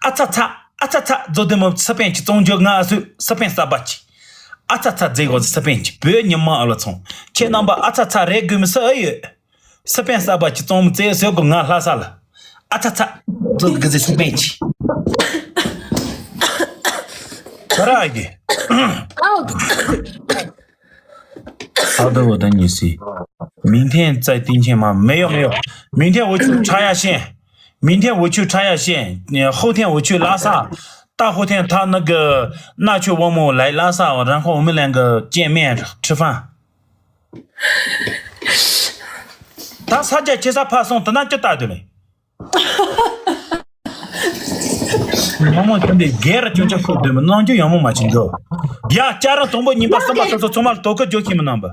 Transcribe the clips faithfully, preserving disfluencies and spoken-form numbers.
ཨ་ཚ་ཚ། ཨ་ཚ་ཚ། རྫོགས་ལྡན་མ་སི་པན་གྱི་བཙོང་རྒྱུ་ང་སུ་སི་པན་གསར་པ་གྱི། ཨ་ཚ་ཚ་རྫས་གོ་སི་པན་གྱི་བོད་ཉི་མ་ཨ་ལོ་ཚོང་ཁྱེད་རྣམ་པ་ཨ་ཚ་ཚ་རེད་དགོས་མི་སུ་ཨེ་ཡོད། སི་པན་གསར་པ་གྱི་བཙོང་མི་རྫས་སུ་གོ་ང་ལྷ་ས་ལ། ཨ་ཚ་ཚ། རྫོགས་ལྡན་གི་རྫས་སི་པན་གྱི། ག་ར་ཨ་གི།好的，我等你去。明天再听见吗？没有没有，明天我去插牙线，明天我去插牙线，呃，后天我去拉萨，大后天他那个那去我们来拉萨，然后我们两个见面吃饭。ད་ས་ཆ་ཁྱེད་ས་ཕ་སོང་དེ་ན་ཅི་ལྟ་དུ་ལེ། ཡང་མོ་ཁྱོད་འདི་སྒེར་ར་ཅུང་ཅག་ཤོག་དུས་མི་གནང་རྒྱུ་ཡང་མོ་མ་བྱིན་འགྲོ། ཡ་ཅ་ར་དང་པོ་གཉིས་པ་གསུམ་པ་དེ་ཚོ་ཚང་མ་ལ་དོ་ཁུར་རྒྱུ་ཤེས་མི་གནང་པ།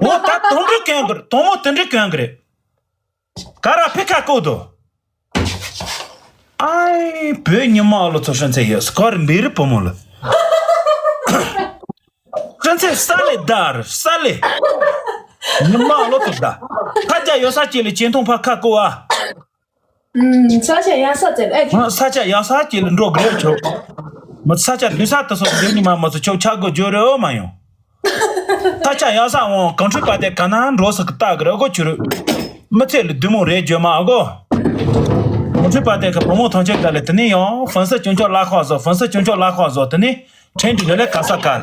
འོ་ད་དང་པོ་གན་གི་རེད། དང་པོ་དེ་འདྲི་གན་གི་རེད། ག་ར་ཕི་ཁ་བཀོད་དོ། ཨའི་བོད་ཉི་མ་ཨ་ལོ་ཚོ་ཧྲན་ཚེ་ཡོད་སྐོར་འབི་རི་བུ་མོ་ལ། ཧྲན་ཚེ་ས་ལེ་དར་ས་ལེ། ཉི་མ་ཨ་ལོ་ཚོ་ད། ཁ་རྒྱ་ཡོད་ས་ཅི་ལེ་ཅན་ཐུང་ཕ་ཁ་བཀོད་ཨ། ས་ཆ་ཡག་ས་ཙེ་ཨེ། ས་ཆ་ཡག་ས་ཅི་ལ་འགྲོ་གི་རེད་ཆོག་མི་ས་ཆ་ལུས་ས་དེ་སོགས་འདི་ཉི་མ་མ་སུ་ཆོག་ཆག་དགོས་བརྗོད་རེ་འོ་མ་ཡོང་། ས་ཆ་ཡག་ས་འོང་གང་འཕྲུལ་པ་དེ་ག་ན་འགྲོ་ས་གི་ལྟ་གི་རེད་གོ་ཆུ་རུ། མི་ཚེ་ལ་བདུད་མོ་རེད་བརྗོད་མ་གོ། གང་འཕྲུལ་པ་དེ་གི་བུ་མོ་ཐམས་ཅད་ག་ལ་དེ་ནས་ཡང་ཧྥན་སི་ཅུང་ཅོག་ལ་ཁོག་བཟོ་ཧྥན་སི་ཅུང་ཅོག་ལ་ཁོག་བཟོ་དེ་ནས་ཁྲེན་ཏི་ཡོད་ལས་ག་ས་ག་ལ།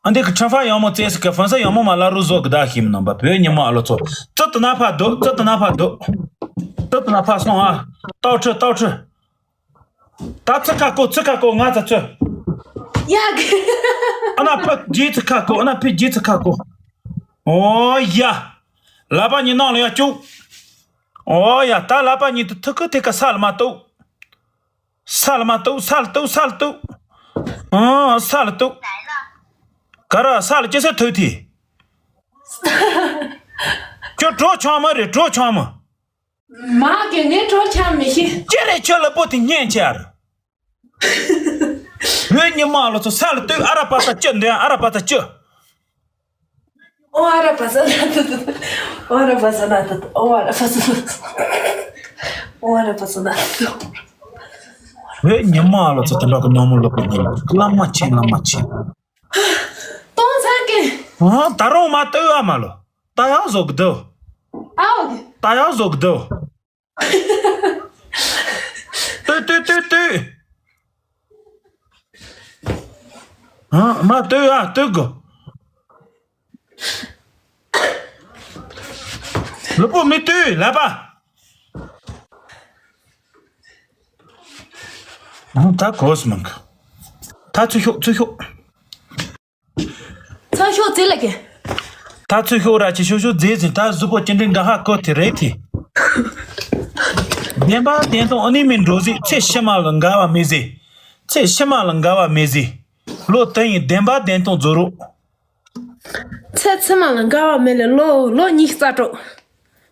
ཨ་འདི་གི་ཁྲང་ཧྥ་ཡང་མོ་བཙས་སི་གི་ཧྥན་སི་ཡང་མོ་མ་ལ་རུ་བཟོ་གི་ད་ཤིམ་ནམ་པ་བོད་ཉི་མ་ཨ་ལོ་ཚོ། ཙི་ཏི་ན་ཕ་དོ་ཙི་ཏི་ན་ཕ་དོ། ཙི་ཏི་ན་ཕ་སོང་ཨ། ཏའོ་ཁྲི་ཏའོ་ཁྲི། ད་ཚི་ཁ་ཀོ་ཚི་ཁ་ཀོ་ང་ཚ་ཚོ། ཡ་གི། ཨ་ན་ཕི་ཇི་ཚི་ཁ་ཀོ་ཨ་ན་ཕི་ཇི་ཚི་ཁ་ཀོ། ཨོ་ཡ། ལ་པ་ཉི་ནང་ལ་ཡ་ཅུག་ཨོ་ཡ་ད་ལ་པ་ཉི་དུ་ཐུ་ཁུ་ཐི་ཀ་ས་ལ་མ་ཏོ། ས་ལ་མ་ཏོ་ས་ལ་ཏོ་ས་ལ་ཏོ། ཨ་ས་ལ་ཏོ། ག་ར་ས་ལ་ཅི་ས་ཐོས་ཐི། ཁྱོད་གྲོ་ཆང་མ་རེད་གྲོ་ཆང་མ། མ་གི་ངས་གྲོ་ཆང་མི་ཤེས། ཅི་རེད་ཁྱོད་ལ་པོ་དེ་སྙན་ཆེ་ཨ་ར། བོད་ཉི་མ་ལོ་ཚོ་ས་ལ་ལྟོས་ཨ་ར་པ་ས་ཅི་འདོན་ཨ་ར་པ་ས་ཅི། ཨོ་ཨ་ར་པ་ས་ན་ཏུ་ཏུ། ཨོ་ཨ་ར་པ་ས་ན་ཏུ་ཏུ། ཨོ་ཨ་ར་པ་ས་ན་ཏུ་ཏུ། ཨོ་ཨ་ར་པ་ས་ན་ཏུ་ཏུ། བོད་ཉི་མ་ལོ་ཚོ་དེ་འདྲ་གི་ནོར་མོ་ལོ་པོ་ཉི་མ་བླ་མ་ཆེ་བླ་མ་ཆེ། གཏོང་ཚར་གི། ཨ་ད་རུང་མ་ལྟོས་ཨ་མ་ལོ། ད་ཡག་བཟོ་གི་འདུག་ཨའོ་གི། ད་ཡག་བཟོ་གི་འདུག་ལྟོས་ལྟོས་ལྟོས་ལྟོས། ཨ་མ་ལྟོས་ཨ་ལྟོས་གོ། ལུས་པོ་མི་ལྟོས་ལབ་པ། ཨ་ད་གོ་སི་མང་གི། ད་ཚུར་ཤོག་ཚུར་ཤོག་ཚང་ཤོག་ཙེ་ལ་གེ། ད་ཚུར་ཤོག་ར་ཅི་ཤོག་ཤོག་ཙེ་ཙེ་ད་གཟུགས་པོ་ཅི་འདྲའི་འགའ་ཧ་གོ་དེ་རེད་དེ། བདེན་པ་བདེན་སྟོང་ཨ་ནི་མིན་འགྲོ་ཟིག་ཚེ་ཕྱི་མ་ལ་འགལ་བ་མེད་ཟིག་ཚེ་ཕྱི་མ་ལ་འགལ་བ་མེད་ཟིག་ལོ་དེ་ཡིན་བདེན་པ་བདེན་སྟོང་རྫོགས་རོགས། ཚེ་ཕྱི་མ་ལ་འགལ་བ་མེད་ལ་ལོ་ལོ་ཉི་ཤུ་རྩ་དྲུག་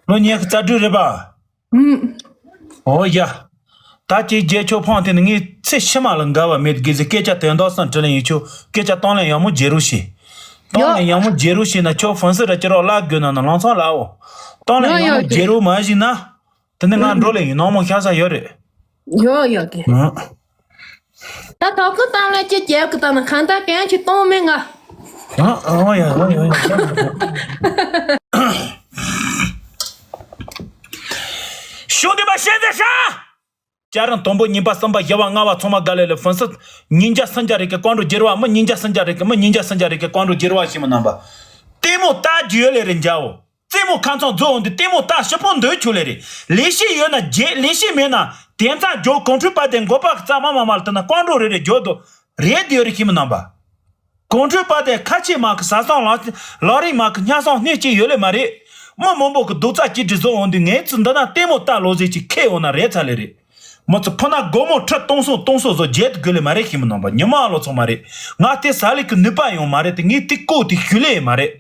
ལོ་ཉི་ཤུ་རྩ་དྲུག་རེད་པ། ཨུམ། ཨོ་ཡ། ད་ཅི་རྗེས་ཆོག་ཕོང་དེ་ནི་ངའི་ཚེ་ཕྱི་མ་ལ་འགལ་བ་མེད་དགེ་ཟེར་སྐད་ཆ་དོན་དག་སང་དྲི་ལན་ཡིན་ཆོག་སྐད་ཆ་གཏོང་ལེན་ཡག་མོ་བརྗེ་རོགས་བྱེད། གཏོང་ལེན་ཡག་མོ་བརྗེ་རོགས་བྱེད་ན་ཁྱོད་ཧྥང་སི་ར་ཅི་རོགས་ལ་དགོས་ན་ན་ལང་ཚང་ལའོ། གཏོང་ལེན་ཡག་མོ་བརྗེ་རོགས་མ་བྱེད་ན། དེ་ནི་ང་འགྲོ་ལེ་ཡིན་ནོར་མོ་ཤ་ས་ཡོད་རེད། ཡོད་ཡོད་གི། ཨ། ད་དོ་ཁུ་བཏང་ལ་ཅི་རྒྱབ་གི་ད་ན་གང་ལྟར་གན་གྱི་གཏོང་མེད་ང་། ཨ་ཨོ་ཡ་ཨོ་ཡ་ཨོ་ཡ། ཤུགས་ལྡན་པ་ཤེས་ཚེ་ཧྲ། ཅ་རང་དང་པོ་གཉིས་པ་གསུམ་པ་བཞི་བ་ལྔ་བ་ཚང་མ་དགའ་ལེ་ལེ་ཧྥང་སི། ཉིན་རྒྱ་སུམ་བརྒྱ་རེ་གི་ཀོང་འགྲོ་བརྗེ་ར་བ་མི་ཉིན་རྒྱ་སུམ་བརྒྱ་རེ་གི་མི་ཉིན་རྒྱ་སུམ་བརྒྱ་རེ་གི་ཀོང་འགྲོ་བརྗེ་ར་བ་ཞིག་མི་རྣམ་པ། ལྟད་མོ་ལྟ་རྒྱུ་ཡོད་ལེ་རེ་འཇའ་འོ། རྩེད་མོ་ཁ་ཚང་རྫོགས་འོང་དུས་ལྟད་མོ་ལྟ་ཞིབ་པོ་འདོད་ཆུ་ལེ་རེད། ལས་བྱེད་ཡོད་ན་རྒྱས་ལས་བྱེད་མེད་ན་དེ་ཙང་འཇོག་གོང་འཕྲུལ་པ་དེ་མགོ་པ་གི་རྩ་མ་མ་མ་ལ་དེ་ན་ཀོང་འགྲོ་རེ་རེ་འཇོག་དོ། རེད་དེ་ཡོད་རེ་ཤི་མི་རྣམ་པ། གོང་འཕྲུལ་པ་དེ་ཁ་ཆེ་མ་གི་ཟ་སང་ལག་ལག་རིགས་མ་གི་སྙ་སང་སྣེ་གཅིག་ཡོད་ལེ་མ་རེད། མི་མང་པོ་གི་རྡོག་རྩ་གཅིག་སྒྲིལ་བཟོ་འོང་དུས་ངའི་ཚུལ་འདི་ན་ལྟད་མོ་ལྟ་ལོ་ཟེར་གྱི་ཁེ་འོང་ན་རེད་ཚ་ལེ་རེད། མི་ཚོ་ཕུ་ན་སྒོར་མོ་ཁྲི་སྟོང་སོ་སྟོང་སོ་བཟོ་བརྗེད་དགོས་ལེ་མ་རེད་ཤི་མི་རྣམ་པ་ཉི་མ་ཨ་ལོ་ཚོ་མ་རེད། ང་དེ་ཟ་ལེ་གི་ནུས་པ་ཡོང་མ་རེད་དེ་ངས་དེ་ལྐོག་དེ་ཞུ་ལེ་མ་རེད།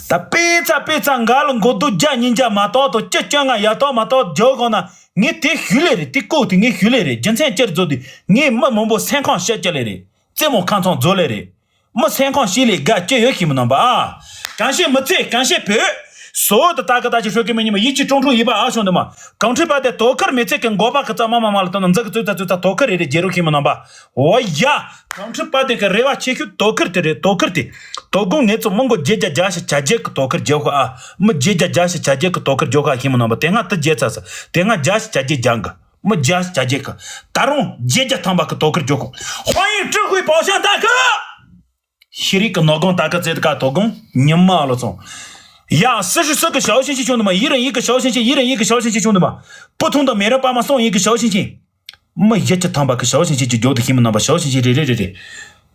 ད་དཔེ་ཚ་དཔེ་ཚ་འགའ་ལ་མགོ་རྡོ་བརྒྱ་ཉིས་བརྒྱ་མ་གཏོགས་དོ་ཅི་སྐྱོན་ང་ཡ་ཏོག་མ་གཏོགས་རྒྱོ་གོ་ན་ངས་དེ་ཞུ་ལེ་རེད་དེ་ལྐོག་དེ་ངས་ཞུ་ལེ་རེད་རྒྱུ་མཚན་ཅིར་བཟོ་དུས་ངས་མི་མང་པོ་སེམས་ཁམས་བཤད་ཀྱི་ལེ་རེད། རྩེད་མོ་ཁ་ཚང་རྫོགས་ལེ་རེད། མི་སེམས་ཁམས་ཤིག་ལས་དགའ་སྐྱོ་ཡོད་ཤི་མི་རྣམ་པ་ཨ། གང་ཤེས་མི་ཚེ་གང་ཤེས་བོད། བཟོ་འོ་དེ་ད་གི་ད་ཅི་ཧྲོ་གི་མི་ཉི་མ་ཡིད་ཀྱི་ཀྲུང་ཀྲུང་ཡིད་པ་ཨ་ཤོང་དུ་མ། གང་ཁྲི་པ་དེ་དོ་ཁུར་མི་ཚེ་གི་འགོ་པ་གི་ཙ་མ་མ་མ་ལ་ད་ན་འཛི་གི་ཙུ་ཙ་ཙུ་ཙ་དོ་ཁུར་རེ་རེ་རྒྱལ་རོགས་ཤིང་མི་ནང་པ། འོ་ཡ། གང་ཁྲི་པ་དེ་གི་རེ་བ་ཆེ་ཤོས་དོ་ཁུར་དེ་རེད། དོ་ཁུར་དེ། དོ་དགོང་ངེད་ཚོ་མི་མགོ་བརྒྱད་བརྒྱ་བརྒྱ་ཞིག་བྱ་རྒྱལ་གི་དོ་ཁུར་རྒྱལ་ཁ་ཨ། མི་བརྒྱད་བརྒྱ་བརྒྱ་ཞིག་བྱ་རྒྱལ་གི་དོ་ཁུར་རྒྱལ་ཁ་ཤིང་མི་ནང་པ། དེ་སྔ་དུ་རྒྱལ་ཚ་ས། དེ་སྔ་བརྒྱ་ཞིག་བྱ་རྒྱལ་རྒྱང་གི། མི་བརྒྱ་ཞིག་བྱ་རྒྱལ་གི། ད་རུང་བརྒྱད་བརྒྱ་ཐམ་པ་གི་དོ་ཁུར་རྒྱལ་ཁ། ཧོ་ཡིན་ཀྲི་ཧུའི་པའོ་ཤང་ད་གི། ཤེས་རིག་གི་ནོར་གོང་ད་ག་ཚེ་ད་ག་དོ་དགོང་ཉི་མ་ཨ་ལོ་ཚོང་། ཡ་སི་ཧྲི་སི་གི་ཞའོ་ཤིན་ཤིན་ཆུང་དུ་མ། ཡི་རང་ཡི་གི་ཞའོ་ཤིན་ཤིན། ཡི་རང་ཡི་གི་ཞའོ་ཤིན་ཤིན་ཆུང་དུ་མ། སྤུ་ཐུང་དང་མེ་ར་པ་མ་སོང་ཡི་གི་ཞའོ་ཤིན་ཤིན། མི་བཞི་བཅུ་ཐམ་པ་གི་ཞའོ་ཤིན་ཤིན་གྱི་རྒྱོབ་དུ་ཤིན་མི་ནང་པ། ཞའོ་ཤིན་ཤིན་རེ་རེ་རེ་རེ།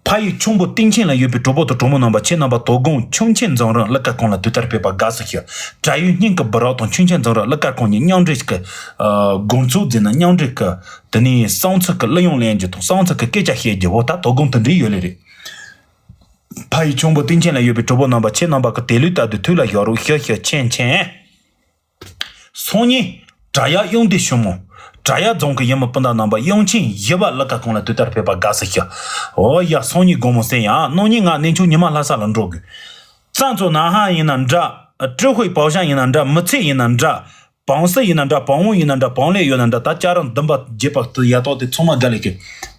ཕ་ཡུལ་ཁྱུང་པོ་སྟེང་ཆེན་ལ་ཡོད་པའི་གྲོགས་པོ་དང་གྲོགས་མོ་རྣམ་པ། ཁྱེད་རྣམ་པ་དོ་དགོང་ཁྱུང་ཆེན་འཛོམས་རིང་གླུ་གར་ཁང་ལ་དུས་ལྟར་ཕེབས་པ་དགའ་བསུ་ཞུ། བྲག་ཡུལ་སྙིང་གི་སྦི་རག་དང་ཁྱུང་ཆེན་འཛོམས་རིང་གླུ་གར་ཁང་གཉིས་མཉམ་འབྲེལ་གྱི་དགོང་ཚོགས་འཛིན་ན་མཉམ་འབྲེལ་གྱི་དེ་ནས་གསང་ཚིག་གི་གླུ་དབྱངས་ལེན་རྒྱུ་དང་གསང་ཚིག་གི་སྐད་ཆ་བཤད་རྒྱུ་བོ་ད་དོ་དགོང་དེ་འདྲའི་ཡོད་ལེ་རེད། ཕ་ཡུལ་ཁྱུང་པོ་སྟེང་ཆེན་ལ་ཡོད་པའི་གྲོགས་པོ་རྣམ་པ། ཁྱེད་རྣམ་པ་གི་དེ་ལུས་ལྟ་དུས་དུས་ལ་ཞོག་རོགས་ཞུ་ཞུ། ཆེན་ཆེན། སང་ཉིན། བྲག་གཡབ་གཡང་ལྡེ་ཞུ་མོ། བྲག་གཡབ་རྫོང་གི་ཡུལ་མི་སྤུན་ཟླ་རྣམ་པ། དབྱངས་ཅན་ཡུ་བ་གླུ་གར་ཁང་ལ་དུས་ལྟར་ཕེབས་པ་དགའ་བསུ་ཞུ། འོ་ཡ། སང་ཉིན་དགོང་མོ་གསན་ཡ། གནངས་ཉིན་ང་གནས་མཆོག་ཉི་མ་ལྷ་ས་ལ་འགྲོ་དགོས། གཙང་གཙོ་ན་ཧང་ཡིན་ན་འདྲ། ཀྲི་ཧུའི་པའོ་ཤང་ཡིན་ན་འདྲ། མི་ཚེ་ཡིན་ན་འདྲ། བང་སི་ཡིན་ན་འདྲ། བང་བོ་ཡིན་ན་འདྲ། བང་ལེ་ཡོད་ན་འདྲ། ད་ལྕགས་རང་འདུན་པ་བརྒྱད་པ་དུ་ཡ་ཏོག་དེ་ཚང་མ་དགའ་ལེ་གི།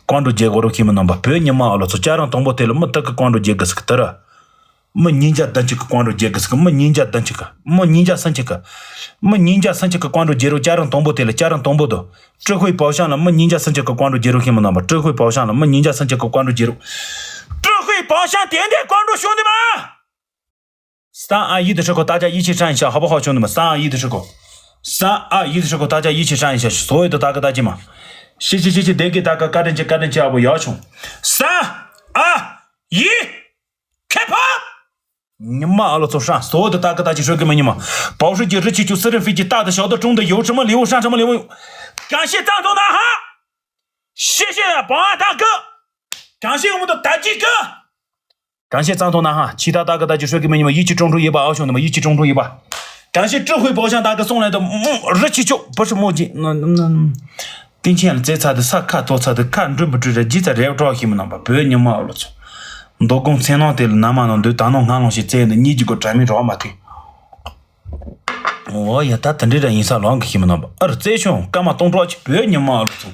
ཀོང་ཀྲོ་རྒྱལ་གོ་རོ་ཤིང་མི་ནང་པ། བོད་ཉི་མ་ཨ་ལོ་ཚོ། ལྕགས་རང་དང་པོ་དེ་ལ་མི་དག་གི་ཀོང་ཀྲོ་རྒྱལ་གི་སི་གི་དི་ར། མི་ཉིས་བརྒྱ་བདུན་ཅུ་གི་ཀོང་ཀྲོ་རྒྱལ་གི་སི་གི། མི་ཉིས་བརྒྱ་བདུན་ཅུ་གི། མི་ཉིས་བརྒྱ་སུམ་ཅུ་གི། མི་ཉིས་བརྒྱ་སུམ་ཅུ་གི་ཀོང་ཀྲོ་རྒྱལ་རོགས། ལྕགས་རང་དང་པོ་དེ་ལ་ལྕགས་རང་དང་པོ་དུ། ཀྲི་ཧུའི་པའོ་ཤང་ལ་མི་ཉིས་བརྒྱ་སུམ་ཅུ་གི་ཀོང་ཀྲོ་རྒྱལ་རོགས་ཤིང་མི་ནང་པ། ཀྲི་ཧུའི་པའོ་ཤང་ལ་མི་ཉིས་བརྒྱ་སུམ་ཅུ་གི་ཀོང་ཀྲོ་རྒྱལ་རོགས། ཀྲི་ཧུའི་པའོ་ཤང་དེ་འདྲའི་ཀོང་ཀྲོ་ཤོང་དུ་མ། 三二一的时候，大家一起唱一下，好不好，兄弟们？三二一的时候，大家一起唱一下，所有的大哥大姐们。谢谢谢谢，得给大哥，嘎噔姐，嘎噔姐，我要求。三二一，开拍！你妈了，做啥？所有的大哥大姐说给们你们，保时捷、日系九、私人飞机，大的、小的、中的，有什么礼物上什么礼物。感谢赞助呐哈！谢谢保安大哥，感谢我们的大鸡哥。 感谢赞助呐哈，其他大哥大姐说给们你们一起中出一把啊，兄弟们，一起中出一把。感谢智慧宝箱大哥送来的木日气球，不是墨镜，那那那，跟前了这擦的啥看多擦的看准不准的，几次来找你们那吧，不要你们了。都公前两天了，那么能对大脑俺东西在的，你这个转没着嘛的。 འོ་ཡ། ད་དེ་འདྲའི་འདྲ་ཡིན་ས་ལོང་གི་ཤི་མི་རྣམ་པ། ཨ་རི་རྩེ་ཆུང་སྐར་མ་སྟོང་གྲོགས་ཀྱི་བོད་ཉི་མ་ལོ་ཚོ།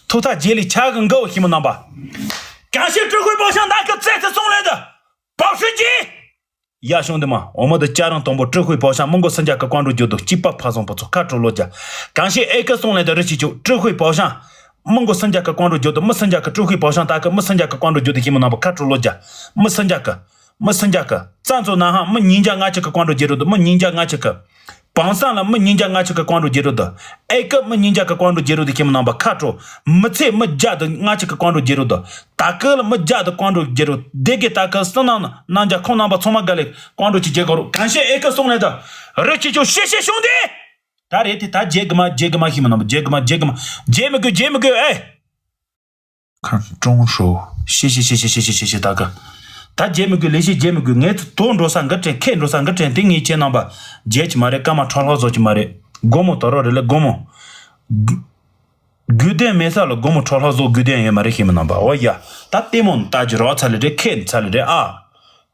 ཐུགས་ཐག་རྗེ་ལི་ཆག་གི་འགའ་བོ་ཤི་མི་རྣམ་པ། གང་ཤེས་ཀྲུ་ཧུའི་པོ་ཤང་དག་གི་རྩེ་ཚེ་སོང་ལེ་འདི། པའོ་ཧྲི་ཅི། ཡ་ཤོང་འདི་མ་འོ་མ་འདི་ཅ་རང་དང་པོ་ཀྲུ་ཧུའི་པོ་ཤང་མི་མགོ་སུམ་བརྒྱ་གི་ཀོང་ཀྲོ་རྒྱུ་དུ་སྐྱིད་པ་ཕ་བཟང་པོ་ཚོ་ཁ་དྲོ་ལོ་རྒྱ། གང་ཤེས་ཨེ་ཀི་སོང་ལེ་འདི་རི་ཆི་ཆུ་ཀྲུ་ཧུའི་པོ་ཤང་། མི་མགོ་སུམ་བརྒྱ་གི་ཀོང་ཀྲོ་རྒྱུ་དུ་མི་སུམ་བརྒྱ་གི་ཀྲུ་ཧུའི་པོ་ཤང་དག་གི་མི་སུམ་བརྒྱ་གི་ཀོང་ཀྲོ་རྒྱུ་དུ་ཤི་མི་རྣམ་པ་ཁ་དྲོ་ལོ་རྒྱ། མི་སུམ་བརྒྱ་གི། མི་སུམ་བརྒྱ་གི། རྩ་མཚོ་ན་ཧང་མི་ཉིས་བརྒྱ་ལྔ་བཅུ་གི་ཀོང་ཀྲོ་རྒྱུ་རུ་དུ་མི་ཉིས་བརྒྱ་ལྔ་བཅུ་གི། བང་སང་ལ་མི་ཉིས་བརྒྱ་ལྔ་བཅུ་གི་ཀོང་ཀྲོ་རྒྱུ་རུ་དུ། ཨེ་ཀི་མི་ཉིས་བརྒྱ་གི་ཀོང་ཀྲོ་རྒྱུ་རུ་དུ་ཤི་མི་རྣམ་པ་ཁ་དྲོ། མི་ཚེ་མི་བརྒྱ་དང་ལྔ་བཅུ་གི་ཀོང་ཀྲོ་རྒྱུ་རུ་དུ། ད་ཀི་ལ་མི་བརྒྱ་དང་ཀོང་ཀྲོ་རྒྱུ་རུ་དེ་གི་ད་ཀི་སི་ནང་ན་རྒྱ་ཁོང་རྣམ་པ་ཚང་མ་དགའ་ལེ་ཀོང་ཀྲོ་ཅི་རྒྱལ་གོ་རུ་གང་ཤེས་ཨེ་ཀི་སོང་ལེ་ད། རི་ཆི་ཆུ་ཤེ་ཤེ་ཤོང་དེ། ད་རེད་དེ་ད་རྒྱལ་གི་མ་རྒྱལ་གི་མ་ཤི་མི་རྣམ་པ་རྒྱལ་གི་མ་རྒྱལ་གི་མ་རྒྱལ་མི་དགོས་རྒྱལ་མི་དགོས་ཨེ། 看钟叔，谢谢谢谢谢谢谢谢大哥。ད་རྒྱལ་མི་དགོས་ལས་བྱེད་རྒྱལ་མི་དགོས། ངས་དོ་འགྲོ་ས་འགི་དྲན་ཁེ་འགྲོ་ས་འགི་དྲན་དེ་ངས་ཁྱེད་རྣམ་པ་རྒྱལ་གྱི་མ་རེད། སྐར་མ་ཁྲ་ལྷག་བཟོ་གྱི་མ་རེད། སྒོར་མོ་དོ་རོགས་རེད་ལ་སྒོར་མོ། དགོས་དོན་མེད་ས་ལ་སྒོར་མོ་ཁྲ་ལྷག་བཟོ་དགོས་དོན་ཡོད་མ་རེད་ཤེས་མི་རྣམ་པ། འོ་ཡ། ད་ལྟད་མོ་ནི་ལྟ་རྒྱུ་རོགས་ཚ་ལེ་རེད། ཁེ་ནི་ཚ་ལེ་རེད་ཨ།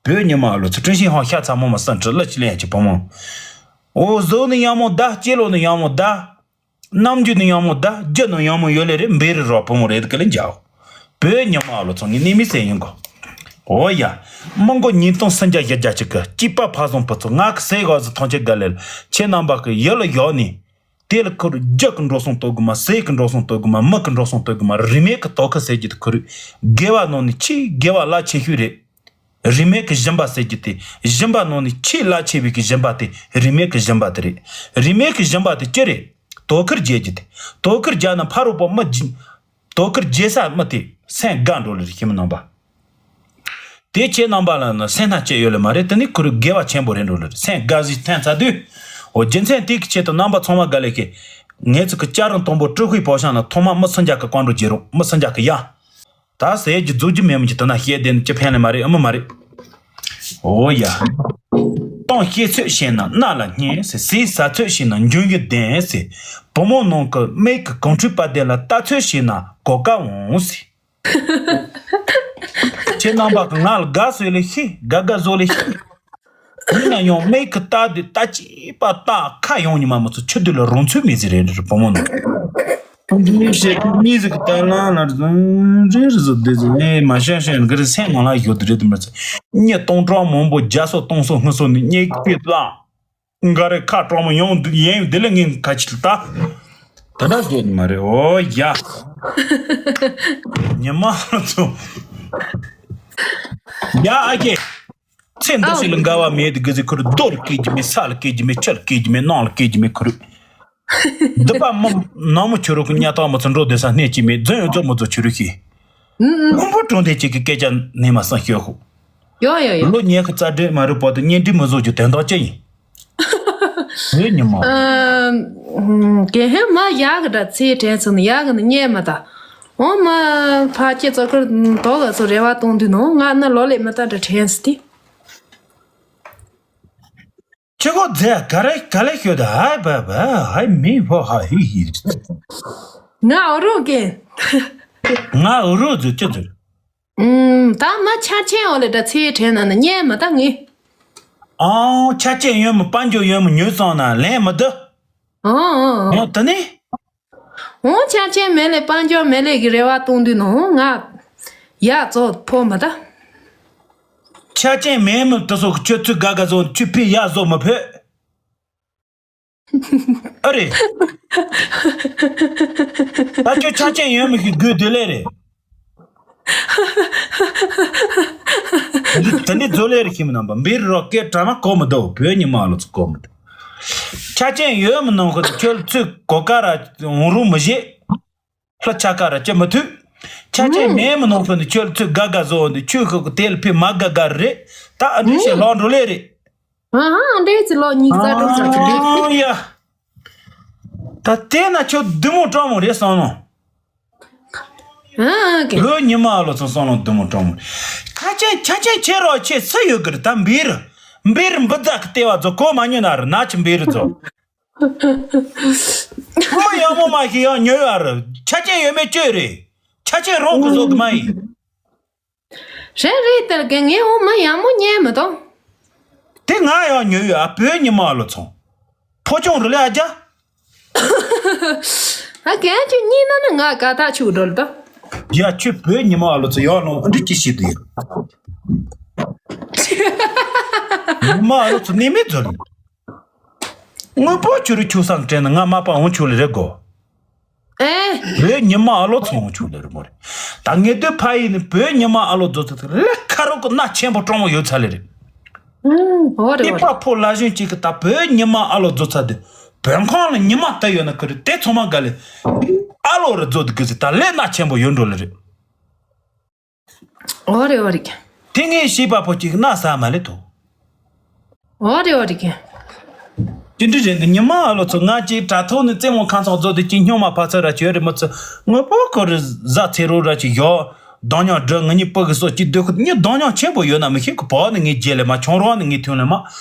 བོད་ཉི་མ་ལོ་ཚོ་ཀྲུང་ཤིང་ཧང་ཤ་ཚ་མོ་མ་སན་ཁྲི་ལ་ཅི་ལེན་གྱི་བུ་མོ། འོ་བཟོ་ནི་ཡང་མོ་ད་སྐྱེ་ལོ་ནི་ཡང་མོ་ད། རྣམ་འགྱུར་ནི་ཡང་མོ་ད། རྒྱུ་ནི་ཡང་མོ་ཡོད་ལེ་རེད། འབེ་རི་རོ་བུ་མོ་རེད་གི་ལེ་འཇའོ། བོད་ཉི་མ་ལོ་ཚོ་ངི་ནི་མི་སེ་ཡིན་གོ། འོ་ཡ། མི་མགོ་ཉིས་སྟོང་སུམ་བརྒྱ་བཞི་བརྒྱ་གཅིག་གི་སྐྱིད་པ་ཕ་བཟང་བུ་ཚོ་ང་གི་སེ་ག་ཟི་ཐོང་ཆེ་ག་ལེ་ལ་ཁྱེད་རྣམ་པ་གི་ཡུལ་ལ་ཡོད་ནི། དེ་ལ་ཁུར་རྒྱུ་གི་འགྲོ་སོང་ལྟོ་གི་མ། ཟས་གི་འགྲོ་སོང་ལྟོ་གི་མ། མི་གི་འགྲོ་སོང་ལྟོ་གི་མ། རིན་མེད་གི་དོ་ཁུར་ཟེར་གྱི་དེ་ཁུར་དགེ་བ་ནང་ནི་ཆེས་དགེ་བ་རླབས་ཆེ་ཤོས་རེད། རིན་མེད་ཀྱི་སྦྱིན་པ་ཟེར་རྒྱུ་དེ། སྦྱིན་པ་ནང་ནས་ཆེས་རླབས་ཆེ་བའི་གི་སྦྱིན་པ་དེ་རིན་མེད་ཀྱི་སྦྱིན་པ་དེ་རེད། རིན་མེད་ཀྱི་སྦྱིན་པ་དེ་ཅི་རེད། དོ་ཁུར་རྒྱག་རྒྱུ་དེ། དོ་ཁུར་རྒྱག་ན་ཕ་རོལ་པོ་མི་རྒྱ། དོ་ཁུར་རྒྱག་ས་མི་དེ་སེམས་དགའ་འགྲོ་ལེ་རེད་ཤེས་མི་རྣམ་པ། དེ་ཁྱེད་རྣམ་པ་ལ་ནི་སེམས་ཐག་བཅད་ཡོད་ལེ་མ་རེད། དེ་ནི་ཁུར་དགེ་བ་ཆེན་པོ་རེད་འགྲོ་ལེ་རེད། སེམས་དགའ་ཟིག་ཐན་ཚ་དུས། འོ་རྒྱུ་མཚན་དེ་གི་ཆེད་དུ་རྣམ་པ་ཚང་མ་དགའ་ལེ་ཁེ། ངས་ཚིག་གི་ལྕགས་རི་མཐོན་པོ་ཀྲུ་ཧུའི་པོ་ཤང་ལ་ཐོག་མ་མི་སུམ་བརྒྱ་གི་ཀོང་ཀྲོ་རྒྱག་རོགས། མི་སུམ་བརྒྱ་གི་ཡ། ད་ཟེར་རྒྱུ་རྫོགས་རྒྱུ་མེད་མི་གྱི་དེ་ན་བཤད་དེ་ནི་ཅི་ཕན་ལེ་མ་རེད། ཨ་མ་མ་རེད། འོ་ཡ། གཏམ་བཤད་ཚོད་བཤད་ན་རྣ་ལ་སྙན་ཟེར། ཟས་ཟ་ཚོད་བཤད་ན་འཇོན་རྒྱུ་ལྡན་ཟེར། བུ་མོ་ནང་གི་སྨད་གི་གངས་ཁྲོད་པ་དེ་ལ་ལྟ་ཚོད་བཤད་ན་གོ་སྐབས་འོང་ཟེར། ཁྱེད་རྣམ་པ་གི་ང་ལ་དགའ་བཟོ་ལེ་ཤི། དགའ་དགའ་བཟོ་ལེ་ཤི། ཡིན་ན་ཡང་མིག་གི་ལྟ་དུས་ལྟ་ཅི་པ་ལྟ་ཁ་ཡོང་ཉི་མ་མི་ཚོ་ཆུ་དུས་ལ་རང་ཚོད་མེད་ཟེར་རེད་བུ་མོ་ནི། ཁོང་ཚོ་མི་བཤད་མི་ཟིག་གི་ལྟ་ལ་ལ་རྫུན་རེད་རེད་བཟོ་བདེ་ཟིག་ལས་མ་བཤད་བཤད་གི་རེད་སེམས་ནང་ལ་ཡོད་དུ་རེད་དུ་མི་ཚེ་གཉིས་སྟོང་གྲངས་མང་པོ་བརྒྱ་སོ་སྟོང་སོ་སྔུན་སོ་ནི་གཉིས་ཀྱི་ལ་འགའ་རེ་ཁ་གྲོགས་མོ་ཡོང་དུ་ཡན་ཡོད་དེ་ལས་ངས་ཁ་ཆིལ་ལྟ། ད་ལྟ་བཟོ་ནི་མ་རེད་ཨོ་ཡ། ཉི་མ་ཚོ་ཡ་ཨ་ཀེ། ཚེ་འདི་ཞིག་ལ་འགལ་བ་མེད་དེ་གི་ཟིག་ཁུར་རྡོ་ལ་སྐད་ཀྱི་མེད་ས་ལ་སྐད་ཀྱི་མེད་ཆུ་ལ་སྐད་ཀྱི་མེད་ནང་ལ་སྐད་ཀྱི་མེད་ཁུར། འདི་པ་མི་ནག་མོ་ཁྱོད་རོ་ཁུ་ཉ་ཐག་མི་ཚོ་འགྲོ་བསྡད་ས་སྣེ་གཅིག་མེད་རྫུན་ཡོད་རྫོགས་མི་ཚོ་ཁྱོད་རོ་ཤི། སྔོན་པོ་གྲོང་སྡེ་གཅིག་གི་སྐད་ཆ་ནས་མ་སང་ཤོད་ཁུ། ཡོ་ཡོ་ཡོ། ལོ་ཉེ་ཁུ་རྩ་འགྲེལ་མ་རུ་པོ་དུ་གཉེན་སྒྲིག་མི་བཟོ་རྒྱུ་དོན་དག་ཅི་ཡིན། ལོས་ཉི་མ། ཀེ་ཧེ་མ་ཡག་གི་འདྲ་ཚེ་དྲན་སོང་ནི་ཡག་གི་ནི་རྙེད་མ་ད། འོ་མ་ཕ་ཁྱེད་ཚོ་ཁུར་དོ་ག་ཚོ་རེ་བ་གཏོང་དུས་ནོ་ང་ནི་ལོ་ལེ་མི་ད་འདྲ་དྲན་སི་ཏི། ཁྱི་གོ་རྫས་ག་རེ་ག་ལེ་ཤོད་ད་ཧའི་བ་བ་ཧའི་མི་ཕོ་ཧ་ཧི་ཧི། ང་འུ་རུ་གེ། ང་འུ་རུ་ཛུ་ཅི་ཛུ། ཨུམ། ད་མ་ཆ་ཆེན་འོ་ལེ་ད་ཚེ་དྲན་ན་ནི་རྙེད་མ་ད་ངེ། ཨང་ཆ་ཆེན་ཡོད་མི་དཔལ་འབྱོར་ཡོད་མི་ཉོས་སོང་ན་ལན་མི་བསྡུ། ཨང་ཨང་ཨང་། ཨོ་དེ་ནི། འོང་ཆ་ཆེན་མེད་ལེ་དཔལ་འབྱོར་མེད་ལེ་གི་རེ་བ་གཏོང་དུས་ནོ་ང་། ཡ་ཙོ་ཕོ་མ་ད། ཆ་ཆེན་མེད་མི་དེ་ཚོ་གི་ཁྱོད་ཚོས་དགའ་དགའ་བཟོ་ཁྱོད་ཕི་ཡ་བཟོ་མི་ཕོད། ཨ་རེད། ད་ཁྱོད་ཆ་ཆེན་ཡོད་མི་ཤེས་དགོས་དེ་ལས་རེད། ད་འདི་ད་འདི་བཟོ་ལས་རེད་ཤེས་མི་རྣམ་པ་འབིར་རོ་སྐད་གྲ་མ་གོ་མི་འདུག་བོད་ཉི་མ་ལོ་ཚོ་གོ་མི་འདུག་ཆ་ཆེན་ཡོད་མི་ནང་ཁུལ་དུ་ཁྱོད་ཚོས་གོ་ཀ་ར་འོང་རུང་མི་བཞེས། ལྷ་ཆ་ཀ་ར་ཅི་མི་ཐུབ། ཆ་ཆེན་མེད་མི་ནང་ཁུལ་དུ་ཁྱོད་ཚོས་དགའ་དགའ་བཟོ་འོང་དུས་ཁྱོད་ཁོ་གི་དེ་ལ་ཕི་མ་དགའ་དགའ་རེད། ད་ཨ་འདྲི་ཞེས་ལོག་འགྲོ་ལས་རེད། ཨ་ཧ་འདྲེ་ཚི་ལོ་གཉིས་རྩ་དྲུག་ཙམ་གྱི་འདུག་ཨ་ཡ། ད་དེ་ན་ཁྱོད་བདུད་མོ་སྤྲང་མོ་རེད་བསམ་ནོ། ཨ་ཨ་ཀེ། བོད་ཉི་མ་ཨ་ལོ་ཚོ་བསམ་ནོ་བདུད་མོ་སྤྲང་མོ། ཁ་ཆེན་ཁྱ་ཆེན་ཁྱེད་རོགས་ཆེ་སུ་ཡོད་གི་རེད་ད་འབིར། འབིར་འབུ་རྫ་གི་ལྟེ་བ་ཚོ་གོ་མ་ཉོས་ན་ར་ན་ཆི་འབིར་ཚོ། མི་ཡག་མོ་མ་ཞིག་ཡང་ཉོས་ཡ་རེད་ཁྱ་ཆེན་ཡོད་མེད་བཅོས་རེད། ཁྱ་ཆེན་རོགས་གི་བཟོ་གི་མ་ཡིན། རེད་རེད་དེར་གི་ངས་འོ་མ་ཡག་མོ་རྙེད་མི་འདུག་དེ་ང་ཡང་ཉོས་ཡོད་ཨ་བོད་ཉི་མ་ཨ་ལོ་ཚོང་། ཕོ་ཆུང་རུ་ལས་ཨ་རྒྱ། ཨ་གན་ཁྱོད་གཉིས་ན་ནི་ང་དགའ་ཐག་ཆུ་སྒྲོལ་ད། ཡ་ཁྱོད་བོད་ཉི་མ་ཨ་ལོ་ཚོ་ཡག་ལོང་ཨ་འདྲི་ཅི་ཞིག་དུ་ཡོད། ཉི་མ་ཨ་ལོ་ཚོ་ནི་མི་ཚོ་ལ། དངོས་པོ་ཁྱོད་རུ་ཁྱོད་སང་དྲན་ན་ང་མ་པ་འོང་ཆུ་ལ་རེ་གོ། ཨེ། བོད་ཉི་མ་ཨ་ལོ་ཚོང་ཆུང་ལེ་རུ་མོ་རེད། ད་ངེས་དུས་ཕ་ཡིས་ནི་བོད་ཉི་མ་ཨ་ལོ་རྫོ་ཚ་ཚ་ལེ་ཁ་རོག་གི་སྣ་ཆེན་པོ་སྤྲང་བོ་ཡོད་ཚ་ལེ་རེད། ཨོ་རེད་ཨོ་རེད། པ་ཕོ་ལ་གཞོན་གཅིག་གི་ད་བོད་ཉི་མ་ཨ་ལོ་རྫོ་ཚ་དེ་བོད་ཁང་ལ་ཉི་མ་ལྟ་ཡོད་ན་ཁུ་རེད་དེ་ཚང་མ་དགའ་ལེ། ཨ་ལོ་རུ་རྫོ་དུ་གི་ཟི་ད་ལེ་སྣ་ཆེན་པོ་ཡོད་འགྲོ་ལེ་རེད། ཨོ་རེད་ཨོ་རེད། དེ་ངས་ཤེས་པ་པོ་གཅིག་སྣ་ཟ་མ་ལེ་ཐོ། ཨོ་རེད་ཨོ་རེད། ཅི་འདྲ་རེད་འདི་ཉི་མ་ཨ་ལོ་ཚོ་ང་གཅིག་དྲ་ཐོག་ནས་རྩེད་མོ་ཁང་ཚོགས་རྫོགས་དེ་གཅིག་སྨྱོན་མ་ཕ་ཚོད་ར་བྱོས་རེད་མི་ཚོ་དངོས་པོ་ཁོ་རེ་བཟའ་ཚེ་རོགས་ར་ཅིག་ཡོག་གདོང་ཉག་འདྲ་ང་གཉིས་སྤུ་གི་སོ་གཅིག་སྡོད་ཁུ་གཉིས་གདོང་ཉག་ཆེན་པོ་ཡོད་ན་མི་ཤེས་ཁུ་བོ་ནི་ངའི་རྗེས་ལས་མ་ཆུང་རོགས་ནི་ངའི་ཐུན་ལས་མ་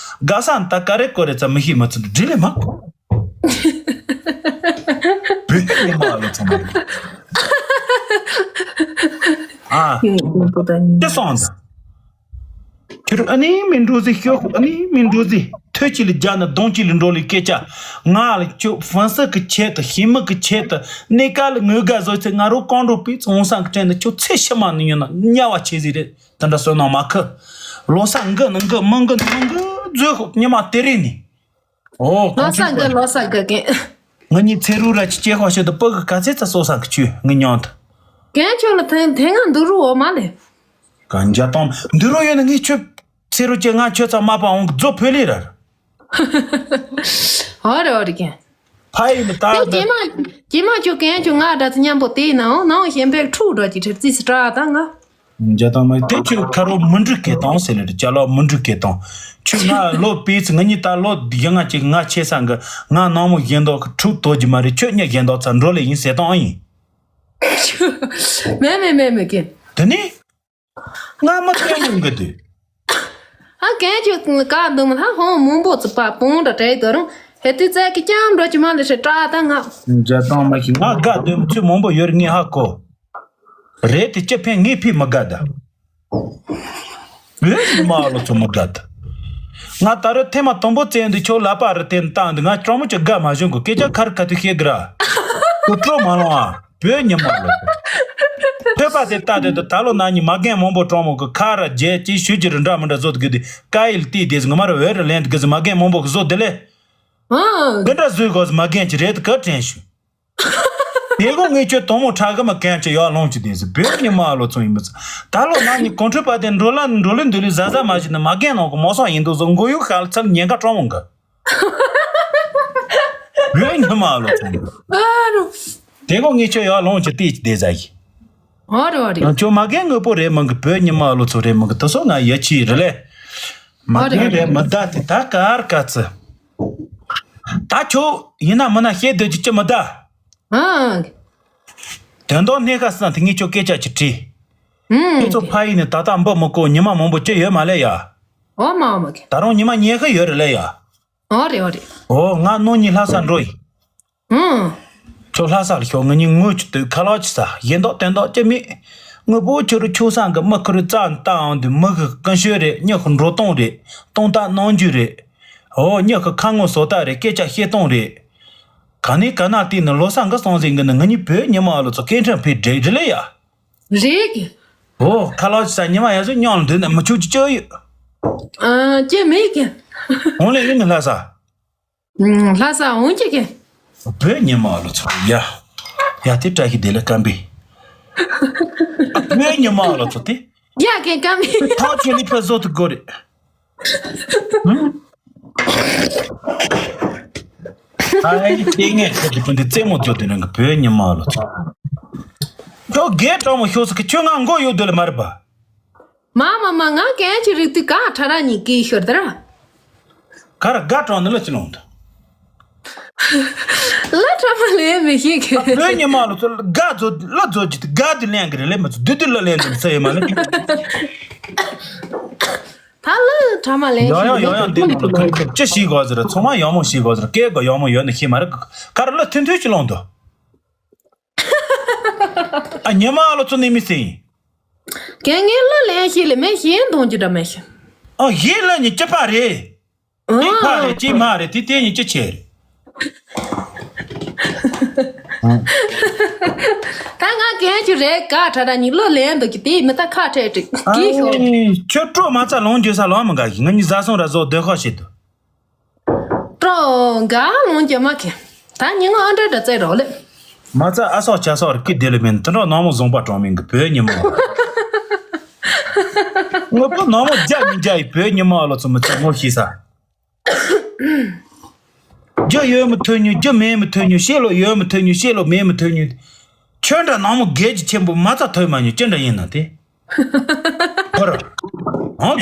དགའ་ས་ནི་ད་ག་རེ་ཁོ་རེ་ཚ་མི་ཤེས་མི་ཚོ་འདྲི་ལས་མ། བོད་ཀྱི་ཉི་མ་ཨ་ལོ་ཚང་མ་རེད། ཨ། དེ་སོང་ད། ཁྱོད་ཨ་ནི་མི་འགྲོ་ཟིག་ཤོག་ཨ་ནི་མི་འགྲོ་ཟིག་ཐོད་གཅིག་ལ་རྒྱ་ནི་གདོང་གཅིག་ལ་འགྲོ་ལི་སྐད་ཆ། ང་ལ་ཁྱོད་ཧྥན་སི་གི་ཆེད་དུ་ཧི་མི་གི་ཆེད་དུ་གནས་སྐབས་ལ་ངོས་དགའ་བཟོ་ཚེ་ང་རོ་གང་འགྲོ་པའི་ཚོང་སང་གི་དྲན་ནས་ཁྱོད་ཚེ་ཕྱི་མ་ནི་ཉོ་ན་དམྱལ་བ་ཆེ་ཟིག་རེད། དེ་འདྲ་བསོད་ནམས་མ་ཁུ། ལོ་ས་འགི་ནི་འགི་མི་འགི་ནི་མི་འགི་རྫོས་ཉི་མ་དེ་རེད་ནི། ཨོ་ལོ་ས་གོང་ཚད་འགི་ལོ་ས་འགི་གན། ང་གཉིས་ཚེ་རུ་ར་ཅི་སྐྱེ་ཁོ་ཤེད་དུ་སྤུ་གི་ག་ཚད་ཚ་སོ་ས་གི་ཆུ་ངི་མྱོང་དུ། གན་ཁྱོད་ལ་ཐེངས་ཐེངས་ང་འདུག་རུ་འོ་མ་ལེ། གན་རྒྱ་དང་འདུག་རུ་ཡོད་ན་ངས་ཁྱོད་ཚེ་རུ་ཅི་ང་ཁྱོད་ཚ་མ་པ་འོང་གི་རྫོ་ཕོད་ལེ་ར། ཨོ་རེ་ཨོ་རེ་གན། ཕ་ཡི་ནི་ད་ད། ཀྱེ་མ་ཀྱེ་མ་ཁྱོད་གན་ཁྱོད་ང་འདྲ་ཚ་མཉམ་པོ་དེ་ཡིན་ནའང་ནའང་གཞན་པའི་ཕྲུག་འགྲོ་གི་ཁྲིར་རྩིས་སུ་སྐྲག་ད་ང་། འཇའ་དང་མ་དེ་ཁྱོད་ཁ་རོག་མི་འགྲིག་གེ་དང་ཟེར་ལེ་རེད་ཅ་ལག་མི་འགྲིག་གེ་དང་། ཁྱོད་ང་ལོ་པས་ང་གཉིས་ད་ལོ་ཡི་ང་ཅིག་ང་ཆེ་ས་གི་ང་ནང་མོ་གཞན་དག་གི་ཕྲུག་དོ་རྒྱུ་མ་རེད་ཁྱོད་གཉིས་གཞན་དག་ཚ་འགྲོ་ལེ་ཡིན་ཟེར་དང་ཨ་ཡིན། མེ་མེ་མེ་མེ་གེ། དེ་ནི། ང་མི་ཐོན་ཡོང་གི་དུས། ཨ་གན་ཁྱོད་ཀ་འདུག་མ་ཧ་ཧོང་མང་པོ་ཚུ་པ་པོང་འདྲ་བྲལ་དོ་རུང་ཧེ་དུས་ཙེ་གི་ཀྱང་འགྲོ་རྒྱུ་མ་ལེ་ཧྲེ་སྐྲག་ད་ང་། འཇའ་དང་མ་ཤི་ང་དགའ་འདོད་ཚུལ་མང་པོ་ཡོད་ངས་ཧ་གོ། རེད་དེ་ཅི་ཕན་ངས་ཕི་མི་དགའ་ད། ཨེ་མ་ལོ་ཚོ་མི་དགའ་ད། ང་ད་རུང་ཐེངས་མ་དང་པོ་བཙལ་འདི་ཁྱོད་ལག་པ་རུ་བསྟན་བཏང་འདི། ང་གྲོགས་མོ་ཅིག་དགའ་མ་བྱུང་གི། སྐད་ཆ་ཁ་རི་ཁ་ཐུག་བཤད་གི་ར། ཁོ་སྤྲོ་མ་ལོང་ཨ། བོད་ཉི་མ་ལོ། ཐོས་པ་དེ་ལྟ་དེ་དུ་ད་ལོ་ན་ནི་མ་རྒན་མང་པོ་གྲོགས་མོ་གི་ཁ་ར་རྒྱལ་ཅི་ཞུ་ཅི་རུ་འདྲ་མི་འདྲ་བཟོ་དུ་གི་དེ་ཀ་ཡིལ་ཏི་དེ་ཟི་ངོ་མ་རུ་འོད་རུ་ལེན་དུ་གི་ཟི་མ་རྒན་མང་པོ་གི་བཟོ་དེ་ལས། ཨང་། འདི་འདྲ་བཟོས་གོ་ཟི་མ་རྒན་ཅི་རེད་དུ་ག་དྲན་ཞུ། དེ་གོ་ངས་ཁྱོད་དོང་མོ་ཁྲ་གི་མ་གན་ཅི་ཡོད་ལོང་ཅི་དེ་ཟི་བོད་ཉི་མ་ལོ་ཚོ་ཡིན་མི་ཚ། ད་ལོ་ན་ནི་གོང་ཁྲོས་པ་དེ་འགྲོ་ལ་འགྲོ་ལུགས་འདི་ལུས་ཟ་ཟ་མ་ཞིག་ནི་མ་རྒན་ནང་གི་མོ་སོང་ཡིན་དུ་བཟོ་མགོ་ཡུག་ཤ་ལ་ཚལ་ཉེན་ཁ་གྲོང་མོ་འགའ། བོད་ཉི་མ་ལོ་ཚོ་ཡིན། ཨ་རུ། དེ་གོ་ངས་ཁྱོད་ཡོད་ལོང་ཅི་དེ་ཅི་དེ་ཟ་ཡི། ཨོ་རེད་ཨོ་རེད། ཁྱོད་མ་རྒན་དངོས་པོ་རེད་མིན་གི། བོད་ཉི་མ་ལོ་ཚོ་རེད་མིན་གི། དེ་སོ་ང་ཡ་ཆི་རེད་ལེ། མ་རྒན་རེད་མི་ད་དེ་ད་གར་ག་ཚི། ད་ཁྱོད་ཡིན་ན་མིན་ན་བཤད་སྡོད་ཀྱི་ཅི་མི་ད། ཨང་། དོན་དག་གནད་ཁ་སང་དེ་ངས་ཁྱོད་སྐད་ཆ་ཅིག་དྲིས། ཨང་། ཁྱོད་ཚོ་ཕ་ཡིན་ནས་ད་ལྟ་འབུ་མི་བཀོ་ཉི་མ་མང་པོ་ཅི་ཡོད་མ་ལེ་ཡ། ཨོ་མ་ཨོ་མ་གི། ད་རུང་ཉི་མ་ཉལ་གི་ཡོད་རེད་ལེ་ཡ། ཨོ་རེད་ཨོ་རེད། ཨོ་ང་ནོ་གཉིས་ལྷ་ས་འགྲོ་ཡིན། ཨང་། ཁྱོད་ལྷ་ས་ལ་ཤོག་ང་གཉིས་ངོ་ཅི་དུས་ཁ་ལག་ཅི་ཟ་ཡིན་མདོག་དོན་དག་ཅི་མེད། དངོས་པོ་ཁྱོད་རུ་ཆུ་སྲང་གི་མི་ཁུ་རུ་རྩ་བཏང་འོང་དུས་མི་གི་ཀུན་སྤྱོད་རེད། མྱི་གི་འགྲོ་སྟངས་རེད། གཏོང་སྟངས་གནང་རྒྱུ་རེད། ཨོ་མྱི་གི་ཁ་ངོ་བཟོ་ལྟ་རེད། སྐད་ཆ་བཤད་སྟངས་རེད། ག་ནས་ག་ན་བལྟས་ནས་ལོ་སང་གི་སོང་ཟིན་གི་ནི་ང་གཉིས་བོད་ཉི་མ་ལོ་ཚོ་སྐད་འཕྲིན་ཕེབས་འདྲེ་འདྲེ་ལེ་ཡ། རེད་གི། ཨོ་ཁ་ལག་ཅི་ཟ་ཉི་མ་ཡ་སུ་སྙོང་ལ་འདུག་ན་མི་ཆུ་ཅི་ཅི་ཡོད། ཨ་ཅི་མེད་གི། འོང་ལེ་ཡིན་ནི་ལྷ་ས། ལྷ་ས་འོང་ཅིག་གི། བོད་ཉི་མ་ལོ་ཚོ་ཡ། ཡ་དེ་བཀྲ་ཤིས་བདེ་ལེགས་སྐམ་པས། བོད་ཉི་མ་ལོ་ཚོ་དེ། ཡ་གི་སྐམ་པས། ཐག་ཆོད་ལི་ཕ་བཟོ་ཐུབ་དགོས་རེད། ཨ་ཡི་དེ་ངས་ཁྱོད་ཀྱི་སྤུན་ཟླ་རྩེད་མོ་བརྗོད་དུས་རང་གི་བོད་ཉི་མ་ལོ་ཚོ། ཁྱོད་རྒས་གྲང་མོ་ཤོག་ཟེར་གི་ཁྱོད་ང་མགོ་གཡོག་སྡོད་ལ་མ་རེད་པ། མ་མ་མ་ང་གན་གྱི་རིགས་དུས་ག་ཁྲ་ར་ཉིད་ཀྱི་ཤོར་དར། ག་ར་དགའ་དྲང་ནི་ལ་ཅི་ལོང་དུ། ལ་ཁྲ་མ་ལས་མི་ཤེས་གི། བོད་ཉི་མ་ལོ་ཚོ་དགའ་ཚོ་ལ་ཚོ་ཅི་དགའ་དུ་ལེན་གི་རེད་ལེ་མ་ཚོ་དུ་དུ་ལ་ལེན་དུ་ཚེ་ཡི་མ་ལེ། ད་ལ་ཁྲ་མ་ལས་ཡང་ཡང་ཡང་ཡང་འདི་ནང་ལ་ཁོང་ཁོང་ཅི་ཤེས་དགོས་ཟེར། ཚང་མ་ཡག་མོ་ཤེས་དགོས་ཟེར། སྐད་གོ་ཡག་མོ་ཡོད་ནི་ཤེས་མ་རེད། ག་ར་ལ་ཐུན་ཐུན་ཅི་ལོང་དུ། ཨ་ཉི་མ་ལོ་ཚོ་ནི་མི་སྲིད་ཡིན། རྒན་ངའི་གླུ་ལེན་ཤེས་ལེ་མེད་ཤེས་གཏོང་རྒྱུ་འདྲ་མེད་ཤེས། ཨ་ཡིན་ལ་ཉི་ཅི་པ་རེད། ཨ། ཅི་ཕ་རེད་ཅི་མ་རེད་དེ་དེ་ཉི་ཅི་ཆེ་རེད། ད་ང་རྒན་ཆུ་རེད་ག་ཁྲ་ཁྲ་ཉི་གླུ་ལེན་འདུག་གི་དེ་མི་ད་ཁ་ཁྲལ་འགྲིག་གི་ཤོག་ཨ་ཁྱོད་སྤྲོ་མ་ཚ་ལོང་འགྱོད་ས་ལོང་མི་དགའ་གི། ང་ཉི་བཟའ་སོང་ར་བཟོ་སྡོད་ཁ་ཞིག་ཏུ། སྤྲོ་དགའ་ལོང་རྒྱ་མ་ཁེ། ད་ཉི་ང་ཨ་འདྲ་འདྲ་བཙལ་རོགས་ལེ། མ་རྩ་ཨ་སོགས་ཆ་སོགས་རིག་གི་དེ་ལ་མིན་དེ་འདྲ་ནང་མོ་བཟུང་པ་གྲོང་མིན་གི་བོད་ཉི་མ། དངོས་པོ་ནང་མོ་རྒྱ་མི་རྒྱ་ཡི་བོད་ཉི་མ་ལོ་ཚོ་མི་ཚེ་ངོ་ཤེས་ས། རྒྱུ་ཡོད་མི་ཐོས་ཉུ་རྒྱུ་མེད་མི་ཐོས་ཉུ་ཤེས་ལོ་ཡོད་མི་ཐོས་ཉུ་ཤེས་ལོ་མེད་མི་ཐོས་ཉུ། ཁྱོད་འདྲ་ནང་མོ་རྒྱལ་གྱི་ཆེན་པོ་མ་རྩ་ཐོས་མ་ཉུ་ཅི་འདྲ་ཡིན་ན་དེ། ཧོ་ར། ཧོ་ར།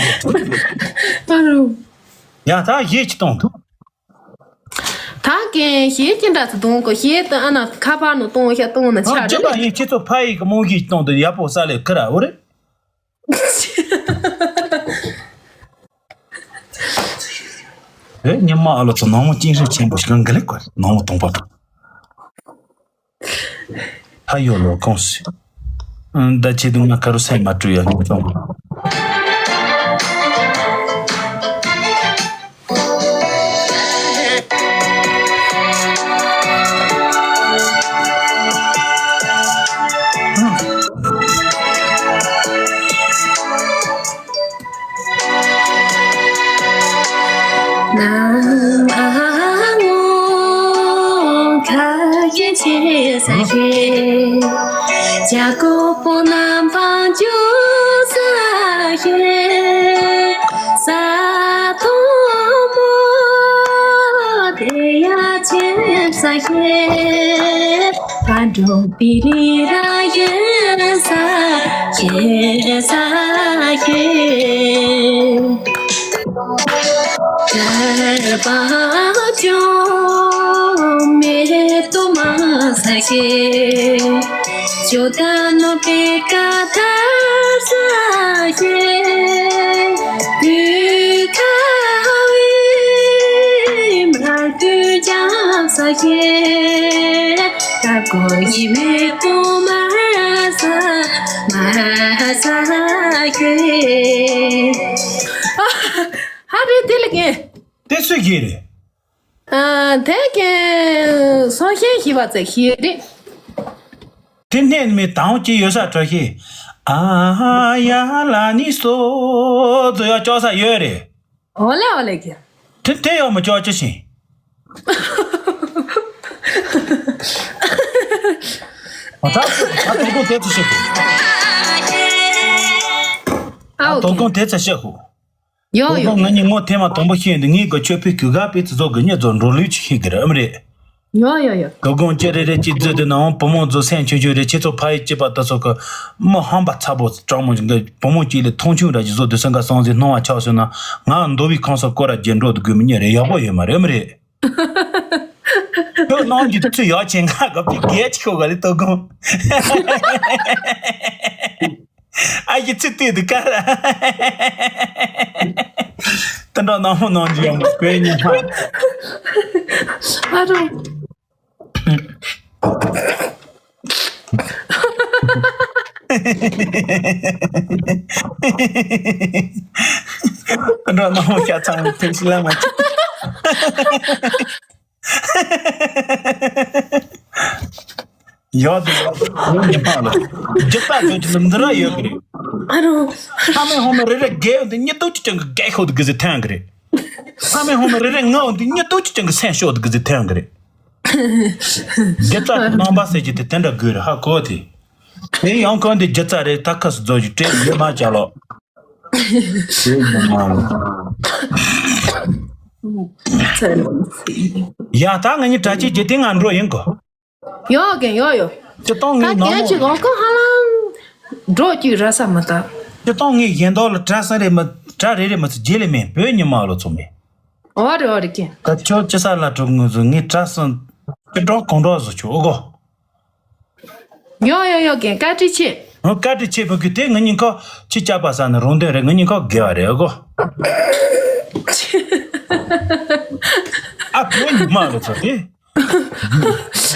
ཨ་རོ། ཡ་ད་གཞས་ཅི་གཏོང་ཐུབ། ད་གན་གཞས་ཅི་འདྲ་ཚོ་གཏོང་གོ་གཞས་ད་ཨ་ན་ཁ་པར་ནང་གཏོང་ཤ་གཏོང་ན་ཆ་ཨ་རེད། ཅི་པ་ཡིན་ཁྱེད་ཚོ་ཕ་ཡིག་གི་རྨོངས་གཞས་གཏོང་དུ་ཡག་པོ་ས་ལས་ཁི་ར་འོ་རེད། ཨེ་ཉི་མ་ཨ་ལོ་ཚོ་ནང་མོ་སྐྱིན་སྲོལ་ཆེན་པོ་ཞིག་འགི་ལེ་གོ་ནང་མོ་གཏོང་པ་དང་། ཧ་ཡོ་ལོ་ཁོང་སི། ཨ་ད་ཆེ་དུང་ང་ཀ་རུ་སེ་མ་བྲུ་ཡ་ཉོ་ཚོང་། ཧ་རེད་དེ་ལ་ཀན། དེ་སུས་ཤེས་རེད། ཨ་དེ་ཀན་སོང་ཤེས་ཤེས་པ་ཙེ་ཤེས་རེད། དེ་སྣེ་མི་དང་ཅི་ཡོད་ས་གྲོ་ཤེས། ཨ་ཡ་ལ་ནི་སོ་ཙོ་ཡོད་ཅོག་ས་ཡོད་རེད། ཨོ་ལེ་ཨོ་ལེ་ཀན། དེ་དེ་ཡོད་མི་ཅོག་ཅི་ཤེས། ཨ་ད་ད་དོ་དགོང་དེ་ཚོ་ཤེས་ཁུ། ཨ་ཨོ་དོ་དགོང་དེ་ཚོ་ཤེས་ཁུ། ཡོ་ཡོ། ང་ནི་ངོ་ཐེངས་མ་དང་པོ་ཤེས་འདི་ངའི་གི་ཆོས་ཕུད་གུ་ག་པའི་ཚེ་ཚོ་གི་ཉེ་ཚོ་འགྲོ་ལུས་ཅིག་ཤེས་གི་རེད་ཨམ་རེད། ཡོ་ཡོ་ཡོ། དོ་དགོང་ཅི་རེ་རེ་ཅི་རྫི་དེ་ནའང་བུ་མོ་ཚོ་སེམས་ཆུང་ཆུང་རེད། ཁྱེད་ཚོ་ཕ་ཡི་སྐྱེས་པ་དེ་ཚོ་གི་མི་ཧམ་པ་ཚ་པོ་སྤྲང་མོ་གི་བུ་མོ་གཅིག་ལས་མཐོང་ཆུང་ར་ཅིག་བཟོ་དུས་སེམས་ཁ་སང་ཟིག་སྣང་བ་ཆགས་སོང་ན་ང་འདོ་བའི་ཁང་ས་སྐོར་ར་རྒྱན་འགྲོ་དུ་དགོས་མི་ཉེ་རེད། ཡག་པོ་ཡོད་མ་རེད་ཨམ་རེད། ཁྱོད་ནང་གི་ཚུལ་ཡག་ཆེ་ང་གབ་ཀྱི་རྒྱལ་ཆེ་ཁོ་ག་ལི་དོ་དགོང་། ཨ་ཡི་ཚིག་དེ་འདི་ག་ར། དེ་འདྲ་ནང་མོ་ནང་འཇུ་ཡང་བོད་ཉིན་མ། ཨ་རོ། དེ་འདྲ་ནང་མོ་ཤ་ཚང་མི་ཐེབས་ཤི་ལ་མ་ཅི། ཡོད་དེ་ཡོད་དེ་ངོ་ཉི་མ་ལ་རྒྱུ་ད་ཚོད་ཀྱི་ནི་འདི་ར་ཡོད་གི་རེད། ཨ་རོ། ཨ་མའི་ཧོ་མ་རེ་རེ་རྒས་ཡོད་དེ་ཉི་དུ་ཅི་ཅང་གི་རྒས་ཤོག་དེ་གི་ཟི་ཐན་གི་རེད། ཨ་མའི་ཧོ་མ་རེ་རེ་ངའོ་དེ་ཉི་དུ་ཅི་ཅང་གི་སེམས་ཤོག་དེ་གི་ཟི་ཐན་གི་རེད། རྒྱུ་ད་ཀྱི་རྣམ་པ་ཟེར་གྱི་དེ་དེ་འདྲ་དགོས་རེད་ཧ་གོ་དེ། དེ་ཡང་གང་དེ་རྒྱུ་ད་རེད་ད་ཁ་སི་རྫོ་ཞིག་སྤྲད་ཡོད་མ་བྱ་ལོ། ཡ་ད་ང་གཉིས་གྲྭ་ཆས་རྒྱུ་དེ་ང་འགྲོ་ཡིན་གོ། ཡོ་གན་ཡོ་ཡོ། སྤྱི་བཏང་ད་ངའི་ནང་གན་ལོགས་ཅིག་འོང་ཁོ་ཧ་ལང་། འགྲོ་ཅིག་ར་ས་མི་ད། སྤྱི་བཏང་ངའི་གཞན་དག་ལ་གྲྭ་སང་རེ་མི་གྲྭ་རེ་རེ་མི་ཚེ་རྗེས་ལེ་མེད་བོད་ཉི་མ་ལོ་ཚོ་མེད། ཨོ་རེ་ཨོ་རེ་གན། ད་ཁྱོད་ཅི་ས་ལ་གྲུབ་ངོས་སུ་ངའི་གྲྭ་སང་ཅི་འགྲོ་གང་འགྲོ་བཟོ་ཆོག་ཨོ་གོ། ཡོ་ཡོ་ཡོ་གན་བཀའ་དྲིན་ཆེ། ཨོ་བཀའ་དྲིན་ཆེ་བུ་གི་དེ་ང་གཉིས་ཁ་ཆི་ཅག་པ་ས་ནས་རང་དོན་རེད། ང་གཉིས་ཁ་དགེ་བ་རེད་ཨོ་གོ། ཨ་བོད་ཉི་མ་ལོ་ཚོ་དེ།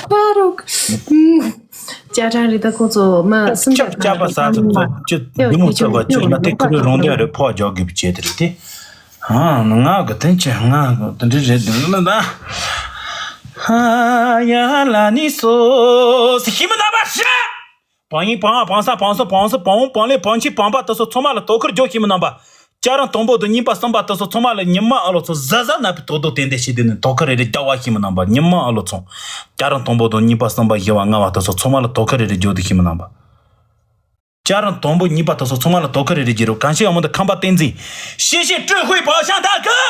པ་རོག་ཅ་ཀྲང་རི་ད་ཁོ་ཚོ་མ་སུམ་ཅག་ཅག་པ་ས་ཚོ་ཚོ་ཅི་འདི་མོ་ཚོ་བ་ཅི་ན་དེ་ཁུ་རུ་རོང་དོན་རེ་ཕོ་རྒྱག་དགོས་པའི་ཆེད་དེ་རེད་དེ། ཧ་ང་གི་དེན་ཆེ་ང་གི་དེ་འདྲི་རེད་དེ་ལ་ད། ཧ་ཡ་ལ་ནི་སོ་སི་ཤི་མི་ན་པ་ཤ། བང་ཡིན་བང་བང་ས་བང་སོ་བང་སོ་བང་བང་ལེ་བང་ཆི་བང་པ་དེ་ཚོ་ཚང་མ་ལ་དོ་ཁུར་རྒྱོབ་ཤེས་མི་རྣམ་པ། ཅ་རང་དང་པོ་དང་གཉིས་པ་གསུམ་པ་དེ་ཚོ་ཚང་མ་ལ་ཉི་མ་ཨ་ལོ་ཚོ་གཟའ་གཟའ་ན་བི་དོ་དོ་ཏན་ཏན་བྱེད་དེ་ནི་དོ་ཁུར་རེ་རེ་རྒྱག་བ་ཤེས་མི་རྣམ་པ། ཉི་མ་ཨ་ལོ་ཚོ་ཅ་རང་དང་པོ་དང་གཉིས་པ་གསུམ་པ་བཞི་བ་ལྔ་བ་དེ་ཚོ་ཚང་མ་ལ་དོ་ཁུར་རེ་རེ་རྒྱོབ་དེ་ཤེས་མི་རྣམ་པ། ཅ་རང་དང་པོ་གཉིས་པ་དེ་ཚོ་ཚང་མ་ལ་དོ་ཁུར་རེ་རེ་རྒྱོབ་རོགས། གང་ཞིག་ཡང་མོ་འདི་ཁམས་པ་བསྟན་འཛིན་ཤེས་ཤེས་སྤྲོད་དཔོད་བག་ཤང་ད་གི།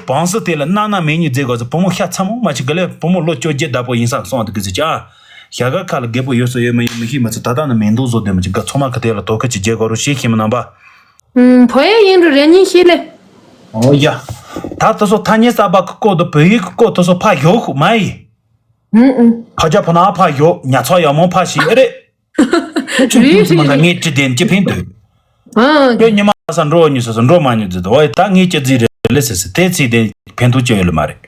བང་སོ་དེ་ལ་གནའ་གནའ་མེད་ཉིད་མཛད་དགོས་སོ། བུ་མོ་ཤ་ཚ་མོ་མ་ཅིག་ག་ལས་བུ་མོ་ལོ་བཅོ་བརྒྱད་བདག་པོ་ཡིན་ས་སོང་དུ་གི་ཟི་ཅག་ཞྭ་སྒ་ཁ་ལ་རྒད་པོ་ཡོད་སོ་ཡོད་མ་ཡིན་མི་ཤེས་མི་ཚེ་ད་ལྟ་ནི་མེ་མདོག་བཟོ་དེ་མ་ཅིག་ག་ཚོ་མ་གི་དེ་ལ་དོ་ཁ་ཅིག་རྒྱལ་དགོས་རོ་ཞེས་ཤེས་མི་རྣམ་པ། ཨུམ་བོད་ཡིག་ཡིན་རུ་རེ་ཉིན་ཤེས་ལེ། ཨོ་ཡ། ད་དེ་ཚོ་ཐ་སྙད་གསར་པ་གི་སྐོར་དུ་བོད་ཡིག་གི་སྐོར་དེ་ཚོ་ཕ་ཡོག་ཁུ་མ་ཡི། ཨུམ་ཨུམ། ཕ་ཇ་ཕ་ན་ཕ་ཡོག་ཉ་ཚ་ཡ་མོ་ཕ་ཞིག་ཨེ་རེད། ཁྱོད་ཆུང་ཆུང་ཙི་མ་ན་ངས་ཅི་བདེན་ཅི་ཕན་འདོད། ཨ། ཁྱོད་ཉི་མ་ས་འགྲོ་ཉུ་ས་ས་འགྲོ་མ་ཉུ་ཙི་ཏོ་ཨོ་ད་ངས་ཅི་ཙི་རེད་ལེ་ཟེར་ཟེར་དེ་ཚིག་དེ་ཕན་ཐོགས་ཅི་ཡོད་ལེ་མ་རེད།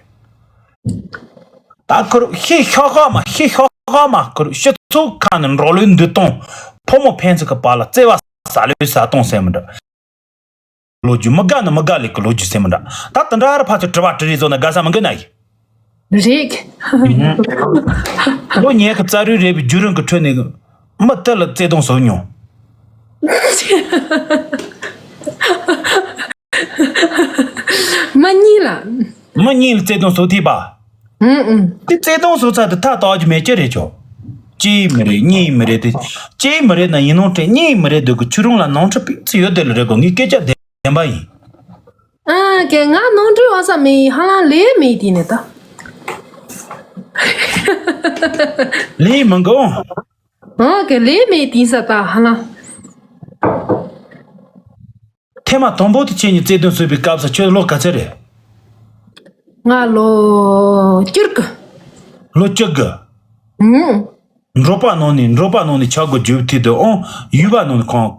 ད་ཁུར་ཤི་ཤོག་ག་མ་ཤི་ཤོག་ག་མ་ཁུར་ཤི་ཚུགས་ཁ་ནས་འགྲོ་ལུས་འདུག་གཏོང་ཕོ་མོ་ཕན་ཚུན་གི་བར་ལ་བརྩེ་བ་ཟ་ལུས་ཟ་གཏོང་ཟེར་མི་འདྲ། ལོ་རྒྱུས་མི་དགའ་ན་མི་དགའ་ལས་ཀྱི་ལོ་རྒྱུས་ཟེར་མི་འདྲ། ད་དེ་འདྲ་ར་ཕ་ཚོ་དྲི་བ་དྲི་རེས་བཟོ་ན་དགའ་ས་མི་འགི་ན་ཡི། རེད། ལོ་ཉེ་གི་རྩ་རུས་རེད་པའི་བརྒྱུད་རིམ་གི་ཁྲོད་ནས་མི་དེ་ལ་བརྩེ་དུང་བཟོ་མྱོང་། མ་གཉིས་ལ། མི་གཉིས་ལ་བརྩེ་དུང་བཟོ་ཐུབ་པ། ཨུང་ཨུང་། དེ་བརྩེ་དུང་བཟོ་ཚར་དུས་ཐག་བཏགས་རྒྱུ་མེད་ཀྱི་རེད་ཆོག་གཅིག་མི་རེད་གཉིས་མི་རེད་དེ། གཅིག་མི་རེད་ན་ཡིན་ནོ་དྲན་གཉིས་མི་རེད་འདོད་གི་ཆུ་རུང་ལ་ནོར་འཁྲུལ་པི་ཙི་ཡོད་དེ་ལ་རེད་གོ་ངའི་སྐད་ཆ་བདེན་པ་ཡིན། ཨ་ཀེ་ང་ནོར་འཁྲུལ་བ་ས་མི་ཧ་ལང་ལས་མེད་དེ་ནས་ད། ལས་མི་འགོ། ཨ་ཀེ་ལས་མེད་དེ་ས་ད་ཧ་ལང་། ཐེངས་མ་དང་པོ་དེ་ཁྱེད་གཉིས་བརྩེ་དུང་བཟོས་པའི་སྐབས་སུ་ཁྱོད་ལོ་ག་ཚོད་རེད། ང་ལོ་བཅུ་དགུ། ལོ་བཅུ་དགུ། ཨུང་། འབྲོག་པ་ནང་ནས་འབྲོག་པ་ནང་ནས་ཆགས་དགོས་རྒྱུ་དེ་དུ་ཨང་ཡུལ་པ་ནང་ནས་ཁང་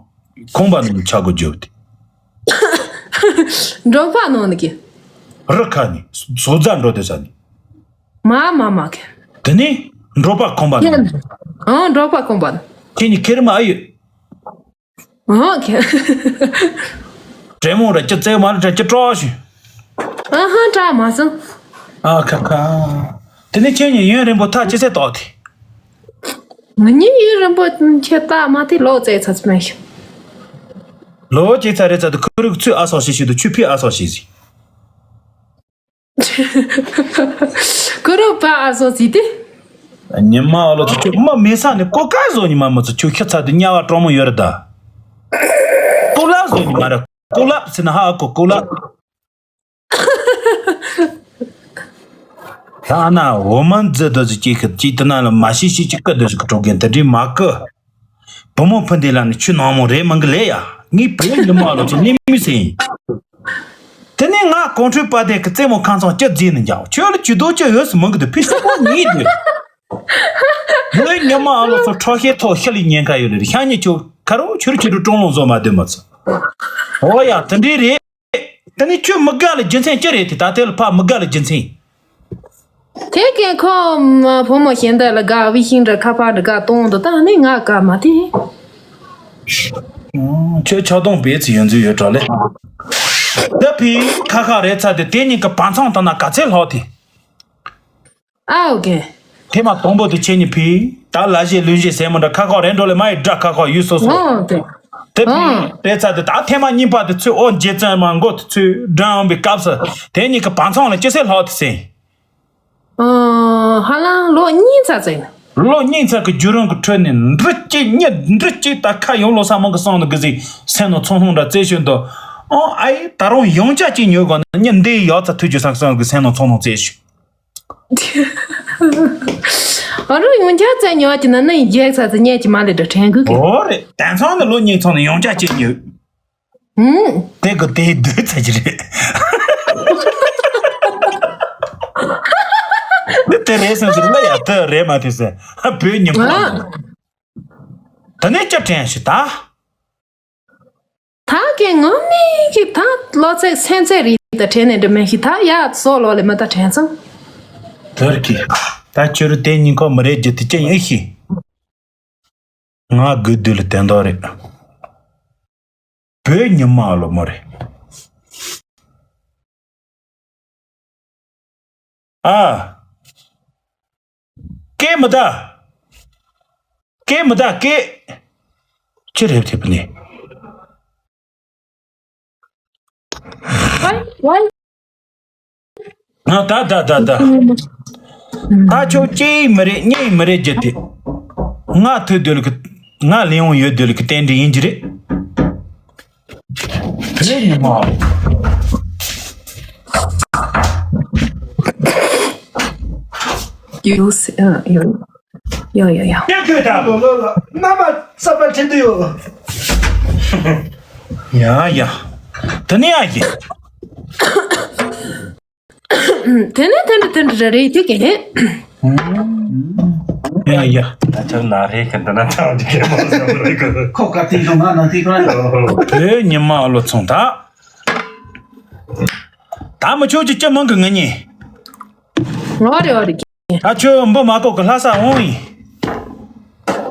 ཁང་པ་ནང་ནས་ཆགས་དགོས་རྒྱུ་དེ། འབྲོག་པ་ནང་ནས་ཀྱི། རི་ཁ་ནས་བཟོ་རྩྭ་འགྲོ་དེ་ས་ནས། མ་མ་མ་ཀྱི། དེ་ནས་འབྲོག་པ་ཁང་པ་ནང་ནས། ཨང་འབྲོག་པ་ཁང་པ་ནང་། ཁྱེད་གཉིས་ཁེར་མ་ཨ་ཡོད། ཨོ་ཁེ། དྲེད་མོང་ར་ཅི་བཙལ་མ་ར་ཅི་སྤྲོ་ཞིང་ ཨ་ཧ་སྐྲག་མ་སོང་། ཨ་ཁ་ཁ། དེ་ནས་ཁྱེད་གཉིས་ཡུན་རིང་པོ་ཐག་ཅི་སེ་བཏགས་ཏེ། ང་གཉིས་ཡུན་རིང་པོ་ཁྱེད་ཐག་མ་དེ་ལོག་བཙལ་ཚར་ཚུལ་མེད་ཤག་ལོག་བཙལ་ཚར་རེད་ཚར་དུ་ཁུ་རུག་ཚུད་ཨ་སོགས་ཤིག་ཤིག་ཏུ་ཆུ་ཕི་ཨ་སོགས་ཤིག་ཟིག་ཁུ་རུག་པ་ཨ་སོགས་ཟིག་དེ། ཉི་མ་ཨ་ལོ་ཚོ་ཁྱོད་མ་མེད་ས་ནས་ཀོ་ཀ་བཟོ་ཉི་མ་མ་ཚོ་ཁྱོད་ཤི་ཚར་དུ་དམྱལ་བ་གྲོགས་མོ་ཡོད་རེད་ད། ཀོ་ལ་བཟོ་ཉི་མ་རེད། ཀོ་ལ་ཟེར་ན་ཧ་ཨ་ཀོ་ཀོ་ལ། ད་ཨ་ན་འོ་མ་འཛི་དོ་ཟི་ཅིག་གི་ཅིག་དེ་ན་ལ་མ་ཤི་ཤི་ཅིག་ཀི་དོ་ཟི་གི་གྲོགས་རྒན་དེ་འདྲའི་མ་ཀི། བུ་མོ་ཕུ་འདི་ལ་ནི་ཆུ་ནང་མོ་རེད་མང་གི་ལས་ཡ། ངའི་བུ་ཉི་མ་ལོ་ཆུ་ནི་མི་སེ་ཡིན། དེ་ནས་ང་གོང་ཁྲོས་པ་དེ་གི་རྩེ་མོ་ཁང་ཚང་སྐྱི་རྫིས་ནི་འཇག་ཆོས་ལ་ཇུས་གཏོགས་ཅི་ཡོད་སུ་མང་གི་དུ་ཕི་ཤོག་པོ་ཉིད་དེ། བུ་ཉི་མ་ཨ་ལོ་ཚོ་ཁྲོ་ཤེས་ཐོག་ཤི་ལི་ཉེན་ཁ་ཡོད་ལེ་ཤ་ཉི་ཆུ་ཁ་རོ་ཆུ་རུ་ཆུ་རུ་ཀྲོང་ལོང་བཟོ་མ་སྡོད་མ་ཚོ། ཨོ་ཡ་དེ་འདྲའི་རེད། དེ་ནི་ཁྱོད་མི་དགའ་ལ་རྒྱུ་མཚན་ཅི་རེད་དེ་ད་དེ་ལ་ཕ་མི་དགའ་ལ་རྒྱུ་མཚན། དེ་གན་ཁོ་མ་བུ་མོ་གཞན་དག་ལ་དགའ་བི་ཤིང་འདྲ་ཁ་པར་འདྲ་དགའ་གཏོང་འདུག་ད་ནི་ང་དགའ་མ་དེ། ཁྱོད་ཆགས་སྡང་བེད་ཚི་ཡོན་ཚུལ་ཡོད་གྲོགས་ལེ། ད་ཕི་ཁ་ཁ་རེད་ཚ་དེ་དེ་གཉིས་ཀྱི་བང་ཚང་དང་ན་ག་ཚད་ལྷག་དེ། ཨའོ་གན། དེ་མ་དང་པོ་དེ་ཁྱེད་གཉིས་ཕི་ད་ལ་ཞེས་ལུས་ཞེས་ཟེར་མོ་འདྲ་ཁ་ཁ་རེད་འགྲོ་ལེ་མ་ཡི་དགྲ་ཁ་ཁ་ཡུལ་སོ་སོ། ཨོ་དེ། དེ་ཕི་ཨོ། རེད་ཚ་དེ་ད་ཐེངས་མ་གཉིས་པ་དེ་ཚོས་ཨོ་རྗེ་བཙུན་མ་མགོ་དེ་ཚོས་འགྲངས་པའི་སྐབས་སུ་དེ་གཉིས་ཀྱི་བང་ཚང་ལ་ཅི་སེ་ལྷག་དེ་ཟེར། ཨོ་ཧ་ལམ་ལོ་གཉིས་ཚ་ཟེར། ལོ་གཉིས་ཚ་གི་བརྒྱུད་རིམ་གྱི་ཁྲོད་ནས་འབྲི་གཅིག་གཉིས་འབྲི་གཅིག་ད་ཁ་ཡོང་ལོ་ས་མང་གི་སོང་ནི་གི་ཟིག་སེམས་ནང་ཚོང་ལྷུང་འདྲ་རྩེ་ཤོད་དོ། ཨོ་ཨ་ཡི་ད་རུང་ཡོང་ཆ་གཅིག་ཉོས་དགོས་ན་གཉིད་འདི་ཡག་ཚ་ཐུག་རྒྱུ་སང་སང་གི་སེམས་ནང་ཚོང་ལྷུང་རྩེ་ཤོད། ཨ་རོ་ཡོང་ཆ་ཙེ་ཉོ་གི་ན་ནི་རྒྱལ་ཚ་ཙེ་ཉལ་གྱི་མ་ལེ་འདྲ་དྲན་གི་གི། ཨོ་རེད་དེང་སང་ནི་ལོ་གཉིས་ཚང་ནས་ཡོང་ཆ་གཅིག་ཉོས། ཧུམ། དེ་གི་དེ་སྡོད་ཚ་གི་རེད། འདི་དེ་རེད་སེམས་སུ་ལ་ཡ་དེ་རེད་མ་དེ་ཟེར་བོད་ཉིན་མོ། ད་ནས་ཅི་དྲན་ཞིག་ད། ད་གི་ངོ་མི་གི་ད་ལོ་ཚད་སེམས་ཚད་རིག་ད་དྲན་ནས་འདྲ་མེད་ཤི་ད་ཡ་སོ་ལོ་ལེ་མ་ད་དྲན་ཙང་། དེར་གི་ད་ཁྱོད་རུ་དེ་ཉིན་ཁོ་མི་རེད་རྒྱུ་དེ་ཅི་ཡིན་ཤི། ང་དགོས་དུས་ལ་དན་དོ་རེད། བོད་ཉི་མ་ལོ་མོ་རེད། ཨ། སྐད་མི་ད། སྐད་མི་ད་སྐད། ཅི་རེད་དེ་བུ་ནི། ཝའི་ཝའི། ཨ་ད་ད་ད་ད། ད་ཁྱོད་སྐྱེ་ཡི་མི་རེད། རྙེད་ཡི་མི་རེད་རྒྱུ་དེ། ང་ཐོས་སྡོད་ལ་གི། ང་ལེན་འོང་ཡོད་སྡོད་ལ་གི་རྟེན་འབྲེལ་ཡིན་གྱི་རེད། བོད་ཉི་མ། ཡོ་ཡོ་ཡོ། ཡོ་ཡོ་ཡོ། ཡ་ཁྱོད་ད། ལོ་ལོ་ལོ། མནའ་མ་གསར་པ་ཁྲིད་དུ་ཡོད། ཡ་ཡ། ད་ནི་ཡ་ཡིན། དེ་ནས་དེ་འདྲ་དེ་འདྲ་རེད་དེ་གས། ཡ་ཡ། ད་ཆ་ན་རེད་ག་འདི་ན་ཐང་འདི་གས་མ་བཟོ་རེད་ག་ཁོ་ག་ཏིང་དུ་ང་ན་ཏིང་ག་ཡོ། བོད་ཉི་མ་ཨ་ལོ་ཚོང་ད། ད་མི་ཆོག་ཅི་ཅི་མང་གི་ང་གཉིས། ང་རེ་བ་རེ་གས། ད་ཁྱོད་འབུ་མ་ཀོ་གི་ལྷ་ས་འོང་ཡིན།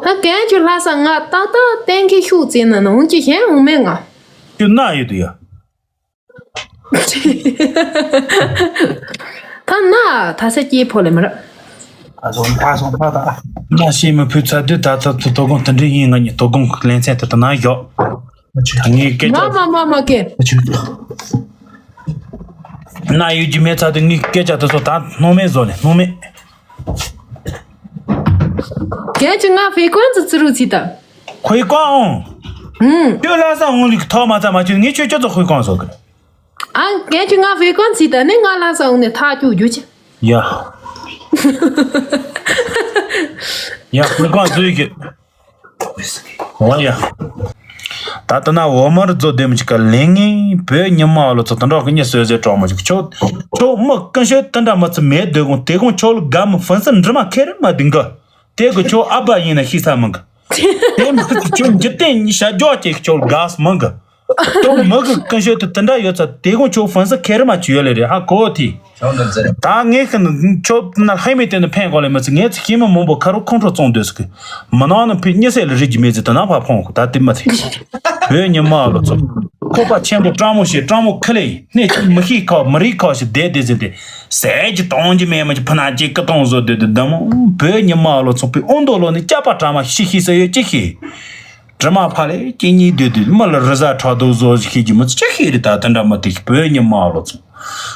ད་གན་ཁྱོད་ལྷ་ས་ང་ཏག་ཏག་གཏན་འཁེལ་ཤུགས་བཙན་ན་ནང་གི་གཞན་འོང་མེད་ང་། ཁྱོད་ན་ཡོད་དུ་ཡ། ད་ན་ད་ས་སྐྱེས་ཕོ་ལེ་མ་ར། ཨ་ཟོ་ཕ་ཟོ་ཕ་ད། ན་ཤེས་མི་ཕུད་ཚ་དུས་ད་ད་དུ་དོ་དགོང་དེ་འདྲ་ཡིན། ང་གཉིས་དོ་དགོང་ལེན་ཚན་དེ་ད་ན་ཡོད། ད་ངས་སྐད་ཆ། མ་མ་མ་མ་ཀེ། ན་ཡོད་ཀྱི་མེད་ཚ་དུས་ངས་སྐད་ཆ་དེ་ཚོ་ད་སྣང་མེད་བཟོ་ལེ་སྣང་མེད། གལ་ཆེ་ང་ཧྥེ་ཀོན་ཙི་ཙི་རུ་ཚི་ད། ཧྥེ་ཀོན་ཨང་། ཨུམ། ཁྱོད་ལྷ་ས་འོང་ལིག་ཐོག་མ་ཚ་མ་ཁྱོད་ངས་ཁྱོད་ཁྱོད་ཚོ་ཧྥེ་ཀོན་བཟོ་གི། ཨང་གལ་ཆེ་ང་ཧྥེ་ཀོན་ཚི་ད་ནི་ང་ལྷ་ས་འོང་ནས་ཐག་གཅོད་རྒྱུ་ཆེ། ཡ། ཡ་ཧྥེ་ཀོན་བཟོ་ཡི་གི། འོ་ཡ། ད་ལྟ་ན་འོ་མར་རྫོ་ལྡེམ་ཅིག་ག་ལེན་ངེས་བོད་ཉི་མ་ཨ་ལོ་ཚོ་དུད་འགྲོ་གི་གཉིད་སོས་ཟེར་གྲོགས་མོ་ཅིག་ཁྱོད། ཁྱོད་མི་ཀུན་ཤོད་དུད་འདྲ་མི་ཚི་མེད་སྡོད་གོང་དེ་གོང་ཁྱོད་ལ་དགའ་མི་ཧྥན་སི་འདྲི་མ་ཁེ་རི་མ་དིང་གི། དེ་གི་ཁྱོད་ཨ་བ་ཡིན་ན་ཤི་ས་མི་གི། དེ་མི་ཚི་ཁྱོད་འཇིག་རྟེན་ཉི་ཤ་རྒྱོག་ཅིག་ཁྱོད་དགའ་ས་མི་གི། ཏོ་མི་གི་ཀུན་སྤྱོད་དེ་དེ་འདྲ་ཡོད་ཚ་དེ་གོང་ཆོ་ཧྥན་སི་ཁེ་རི་མ་ཆུ་ཡོད་ལེ་རེད་ཧ་གོ་ཐི། ད་ངས་ཁི་ནི་ཆོ་ན་ལྷེ་མི་དེ་ནི་ཕན་གོ་ལེ་མི་ཚི་ངས་ཚི་ཁྱི་མི་མང་པོ་ཁ་རུ་ཁོང་ཁྲོ་བཙོང་འདོད་སི་གི། མི་ནང་ནི་ཕི་གཉི་སེ་ལ་རིག་གི་མེད་ཚི་དེ་ན་ཕ་ཕོང་གི་ད་དེ་མ་ཐི། བོད་ཉི་མ་ལོ་ཚོ། ཁོ་པ་ཆེན་པོ་སྤྲང་མོ་ཞེས་སྤྲང་མོ་ཁི་ལེ་ནས་ཅི་མི་ཤེས་ཁ་མི་རིག་ཁ་ཞིག་བསྡད་བསྡད་ཟེར་ཏེ། ཟས་ཀྱི་གཏོང་གྱི་མེད་མ་ཀྱི་ཕུ་ན་ཅི་ཀི་གཏོང་བཟོ་སྡོད་དེ་དེ་མོ་བོད་ཉི་མ་ལོ་ཚོ་པའི་ཨོན་རྡོ་ལོ་ནི་སྐྱ་པ་གྲ་མ་ཤི་ཤི་ས་ཡོད་ཅི་ཤི། དྲི་མ་ཕ་ལས་སྐྱེ་གཉིས་སྡོད་དུས་མི་ལ་རི་གཟར་ཁྲག་རྡོ་བཟོ་ཤེས་ཀྱི་མི་ཚོ་ཅི་ཤེས་རེད། ད་དེ་འདྲ་མི་དེ་བོད་ཉི་མ་ལོ་ཚོ།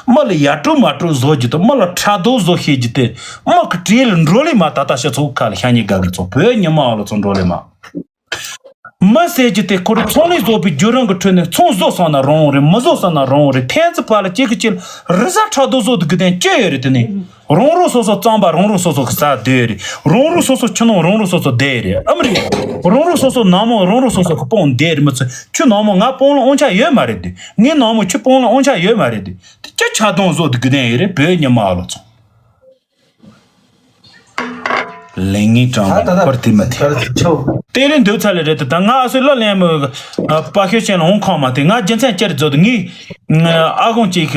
མི་ལ་ཡ་སྤྲོ་མ་སྤྲོ་བཟོ་རྒྱུ་དང་མི་ལ་ཁྲག་རྡོ་བཟོ་ཤེས་རྒྱུ་དེ་མི་གི་གྲས་ལ་འགྲོ་ལེ་མ་ད་ལྟ་ཤི་ཚོ་ཁ་ལ་ཤ་ཉེ་དགའ་གི་ཚོ་བོད་ཉི་མ་ལོ་ཚོ་འགྲོ་ལེ་མ། མི་ཟེར་རྒྱུ་དེ་ཁོ་རང་ཚོང་ལས་བཟོ་པའི་བརྒྱུད་རིམ་གི་ཁྲོད་ནས་ཚོང་བཟོ་སོང་ན་རང་རེད། མི་བཟོ་སོང་ན་རང་རེད། ཐན་ཙི་ཕ་ལ་ཅི་གི་ཅི་ལ་རི་གཟར་ཁྲག་རྡོ་བཟོ་དུ་གི་དེ་ཅི་ཡོད་རེད་དེ་ནས། རང་རང་སོ་སོ་རྩམ་པ་རང་རང་སོ་སོ་གི་ཟ་བསྡད་རེད། རང་རང་སོ་སོ་ཆུ་ནང་རང་རང་སོ་སོ་བསྡད་རེད། ཨ་མ་རེད། རང་རང་སོ་སོ་ནག་མོ་རང་རང་སོ་སོ་གི་སྤུངས་བསྡད་རེད། མི་ཚོ་ཁྱོད་ནག་མོ་ང་སྤུངས་ལ་དབང་ཆ་ཡོད་མ་རེད་དེ། ངའི་ནག་མོ་ཁྱོད་སྤུངས་ལ་དབང་ཆ་ཡོད་མ་རེད་དེ། དེ་ཅི་ཆགས་སྡང་བཟོ་དུ་གི་དེ་ཡོད་རེད་བོད་ཉི་མ་ལོ་ཚོ། ལས་ངན་སྤྲང་མོ་པར་དེ་མ་དེ། དེ་རིང་འདོད་ཚ་ལེ་རེད་དེ་ད་ང་ཨ་སོའི་བླ་ལེན་མོ་པ་ཤོད་ཆེན་ལ་འོང་ཁོང་མ་དེ་ང་རྒྱུ་མཚན་ཅི་རེད་བཟོ་དུ་ངའི་ཨ་ཁོང་ཅིག་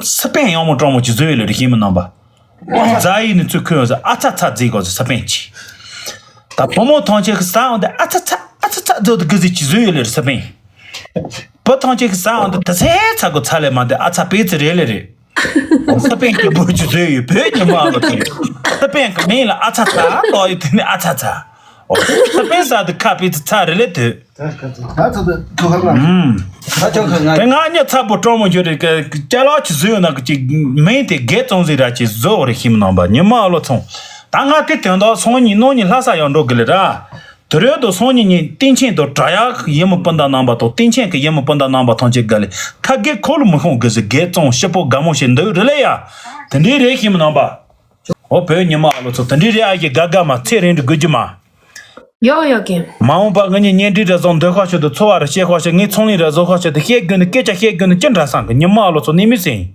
སི་པན་ཡང་མོ་སྤྲང་མོ་ཅིག་བཟོས་ཡོད་ལེ་རེད་ཤེས་མི་ནང་པ། རྫ་ཡིས་ནི་ཚུར་ཁོས་ཨ་ཚ་ཚ་རྫིག་གོ་ཟེར་སི་པན་ཅིག་ད་བུ་མོ་ཐང་ཆེ་གི་ས་འོང་དེ་ཨ་ཚ་ཚ་ཨ་ཚ་ཚ་བཟོ་དུ་གི་ཟིག་ཅིག་བཟོས་ཡོད་ལེ་རེད་སི་པན། བུ་ཐང་ཆེ་གི་ས་འོང་དེ་དེ་ཚེ་ཚ་གོ་ཚ་ལེ་མ་དེ་ཨ་ཚ་པེ་ཙི་རེད་ལེ་རེད། ས་པན་གྱི་བུ་ཆུ་བཟོས་ཡོད་བོད་ཉི་མ་ཨ་ལོ་དེ། ས་པན་གྱི་མིང་ལ་ཨ་ཚ་ཚ་ལོ་ཡོད་དེ་ནི་ཨ་ཚ་ཚ། ཨོ། ས་པན་ས་དེ་ཁ་པི་ཚ་ཚ་རེ་ལེ་དོད། ད་ཚ་དེ་ཐུག་ཧར་ལ། ཨུམ། ད་ཅོག་ཁ་ང་། དེ་ང་གཉིས་ཚ་པོ་སྤྲང་མོ་ཡོད་རེད་ཀ་ཅ་ལག་ཆུ་བཟོས་ཡོད་ན་གི་ཅིག་མིང་དེ་དགེ་བཙོང་ཟིག་ར་ཅིག་བཟོ་རེ་ཤིམ་ནང་པ་ཉི་མ་ཨ་ལོ་ཚོང་། ད་ང་དེ་དོན་དག་སང་ཉིན་གནངས་ཉིན་ལྷ་ས་ཡང་འགྲོ་གི་ལེ་ར། དུ་རོལ་དུ་སང་ཉིན་ཉིན་སྟེང་ཆེན་དུ་དྲ་ཡག་ཡིན་མོ་སྤུན་ཟླ་རྣམ་པ་དང་སྟེང་ཆེན་གྱི་ཡིན་མོ་སྤུན་ཟླ་རྣམ་པ་ཐམས་ཅད་དགའ་ལེ་ཁ་དགེ་ཁོ་ལ་མི་ཤོང་གི་ཟི་དགེ་གཙང་ཞིབ་པོ་དགའ་མོ་ཞིག་འདུག་རེ་ལེ་ཡ། དེ་འདྲའི་རེད་ཤིམ་རྣམ་པ། ཨོ་བོད་ཉི་མ་ཨ་ལོ་ཚོ་དེ་འདྲའི་རེད་ཨ་ཡེ་དགའ་དགའ་མ་ཚེ་རིང་འདྲི་དགོས་རྒྱུ་མ། ཡོ་ཡོ་གི། མ་འོངས་པ་ང་གཉིས་གཉེན་སྒྲིག་ར་བཟོ་འདོད་ཁ་ཤོད་དུ་འཚོ་བ་ར་བཤད་ཁ་ཤོད་ངའི་ཚོང་ལས་ར་བཟོ་ཁ་ཤོད་དུ་བཤད་དགོས་ནི་སྐད་ཆ་བཤད་དགོས་ནི་ཅི་འདྲ་སང་གི་ཉི་མ་ཨ་ལོ་ཚོ་ནི་མི་སེང་།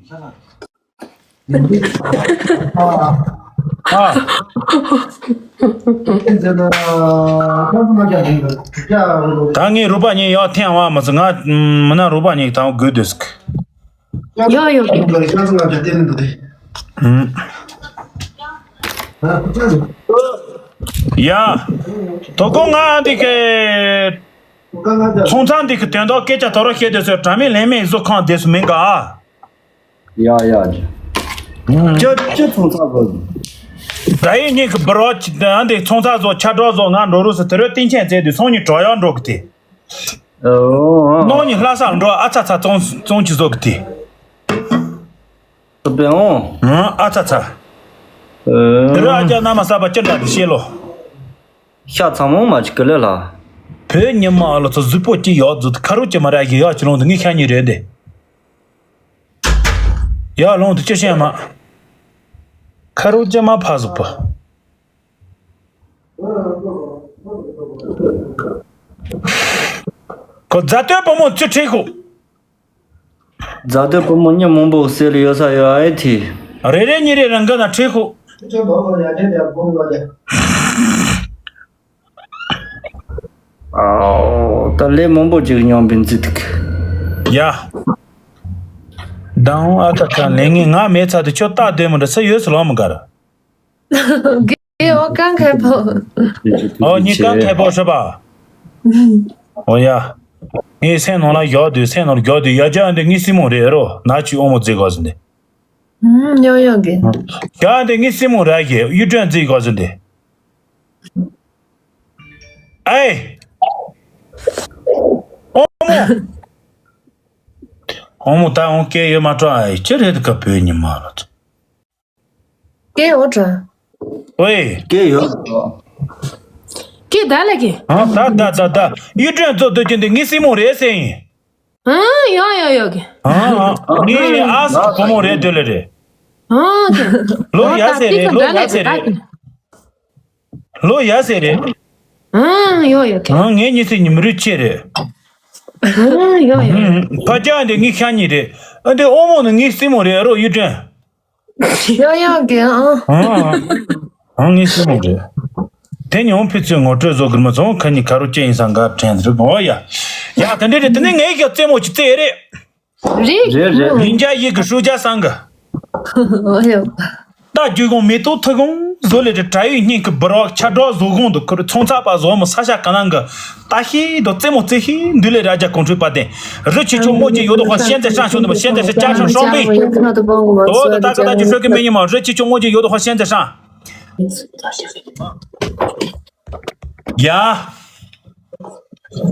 ཨ། ད་ངའི་རུ་པ་ཉིད་ཡག་ཐེངས་བ་མ་ཚོ་ང་མི་ན་རུ་པ་ཉིད་དང་དགོས་འདོད་ཟིག་ཡོ་ཡོ་གི། ཡ། དོ་ཀོ་ང་འདི་གི་ཚོང་ཚང་འདི་གི་དོན་དག་སྐད་ཆ་དོ་ར་བཤད་འདོད་ཟིག་དྲ་མིག་ལན་མེད་བཟོ་ཁང་དེ་སུ་མིན་ག་ཡ་ཡ། ཅི་ཅི་ཚོང་ཚ་བཟོ། ད་ཡིན་ཉིན་གི་འབུར་བ་ཅི་ཨ་འདི་ཚོང་ཚ་བཟོ་ཆ་གྲོགས་བཟོ་ང་འགྲོ་རུ་སི་དེ་རུ་སྟེང་ཆེན་བཙལ་དུས་སང་ཉིན་གྲོགས་ཡག་འགྲོ་གི་དེ། ཨོ། ནང་ཉིན་ལྷ་སར་འགྲོ་ཨ་ཚ་ཚ་ཙོང་ཙོང་ཅི་བཟོ་གི་དེ། ཨོ། ཨ་ཚ་ཚ། དེ་རུ་ཨ་ཅག་མནའ་མ་ས་པ་ཅི་འདྲ་དེ་ཤེས་ལོ། ཤ་ཚ་མོ་མ་ཅི་གི་ལེ་ལ། བོད་ཉི་མ་ཨ་ལོ་ཚོ་གཟུགས་པོ་ཅི་ཡག་གཟུགས་ཁ་རུ་ཅི་མ་ར་གི་ཡག་ཅི་ལོང་དུ་ངའི་ཤ་ཉིན་རེད་དེ། ཡར་ལོང་དུ་ཅི་བཤད་མ། ཁ་རུ་ཅི་མ་ཕ་གཟུགས་པོ། ཁོ་རྫ་སྟོད་བུ་མོ་ཅི་ཁྲིད་ཁོ། རྫ་སྟོད་བུ་མོ་མྱི་མང་པོ་སེ་ལ་ཡོད་ས་ཡོད་ཨེ་ཐི། རེ་རེ་གཉིས་རེ་རང་གི་ན་ཁྲིད་ཁོ། ཨའོ། ད་ལས་མང་པོ་ཅིག་མྱོང་བིན་ཙི་ཐིག་ཡ། དང་ཨ་ད་ཁ་ལས་ངན་ང་མེད་ཚ་དུ་ཁྱོད་རྟག་སྡོད་མི་འདྲ་ས་ཡོད་སུ་ལོང་མི་དགར། གེ་ཨོ་གང་ཁེ་པོ། ཨོ་ཉི་གང་ཁེ་པོ་ཧྲི་པ། ཨོ་ཡ། ངའི་སེམས་ནང་ལ་བཞག་དུས་སེམས་ནང་ལ་བཞག་དུས་ཡ་ཅག་འདི་ངའི་སྲིང་མོ་རེད་རོ་ན་ཆུ་ཨོ་མོ་རྫི་གོ་ཟིན་ཏེ། ཡོ་ཡོ་གེ། ཡ་འདི་ངའི་སྲིང་མོ་ར་གེ་གཡུ་སྒྲོན་རྫི་གོ་ཟིན་ཏེ། ཨེ། ཨོ་མོ། ཨོ་མོ་ད་ཨོ་སྐད་ཡོད་མ་སྤྲོ་ཨེ་ཅི་རེད་ག་བོད་ཉི་མ་རོ། སྐད་འོ་དྲ། ཝེ། སྐད་ཡོད། སྐད་ད་ལ་གེ། ཨ་ད་ད་ད་ད་གཡུ་སྒྲོན་ཚོ་སྡོད་ཀྱི་འདི་ངའི་སྲིང་མོ་རེད་ཟེར་ཡིན། ཨ་ཡོ་ཡོ་ཡོ་གེ། ཨ་ངའི་ཨ་སི་བུ་མོ་རེད་འདོད་ལེ་རེད། ཨ་གེ། ལོ་ཡ་ཟེར་རེད་ལོ་ཡ་ཟེར་རེད། ལོ་ཡ་ཟེར་རེད། ཨ་ཡོ་ཡོ་གེ། ཨ་ངའི་ཉི་ཚེ་ཉི་མ་རུ་ཆེ་རེད། ཨ་ཡོ་ཡོ། ཕ་ཅག་འདི་ངའི་ཤ་ཉི་རེད། ཨ་འདི་ཨོ་མོ་ནི་ངའི་སྲིང་མོ་རེད་རོ་གཡུ་སྒྲོན། ཡོ་ཡོ་གེ་ཨ། ཨང་ངའི་སྲིང་མོ་རེད། དེ་ཉིན་ཕི་ཚོས་ངོ་སྤྲོད་བཟོ་དགོས་མ་སོང་། ཁ་ཉིན་ཁ་རུ་ཅི་ཡིན་སང་ག་དྲན་རེད། འོ་ཡ། ཡ་དེ་འདྲས་རེད། དེ་ནས་ངའི་གི་རྩེད་མོ་ཅིག་རྩེ་རེད། རེད། རེད་རེད། ལིང་རྒྱ་ཡིག་གི་ཧྲུའུ་ཅ་སང་གི། འོ་ཡ། རྟ་རྒྱུག་གོང་མེ་ཏོག་ཐུག་གོང་བཟོ་ལེ་རེད། བྲག་ཡོས་སྙིང་གི་འབུར་བ་ཆ་འགྲོ་བཟོ་གོང་དུ་ཁུར་ཚོང་ཚ་པ་བཟོ་མོ་ས་ཞ་ག་ནང་གི། ལྟ་ཤེས་དོ་རྩེད་མོ་རྩེ་ཤེས་འདུག་ལེ་ར་རྒྱ་གོང་ཁྲོས་པ་དེ། རི་ཆེ་ཆུང་མོ་ཅིག་ཡོད་དོ་ཧོ་ཤན་ཙེ་ཧྲང་ཤོད་དོ་ཤན་ཙེ་ཧྲང་ཅ་ཧྲང་ཧྲོང་པི། དོ་དོ་ད་ག་ད་ཅི་ཧྲོ་གི་མེ་ཉི་མ་རི་ཆེ་ཆུང་མོ་ཅིག་ཡོད་དོ་ཧོ་ཤན་ཙེ་ཧྲང་། ཡ།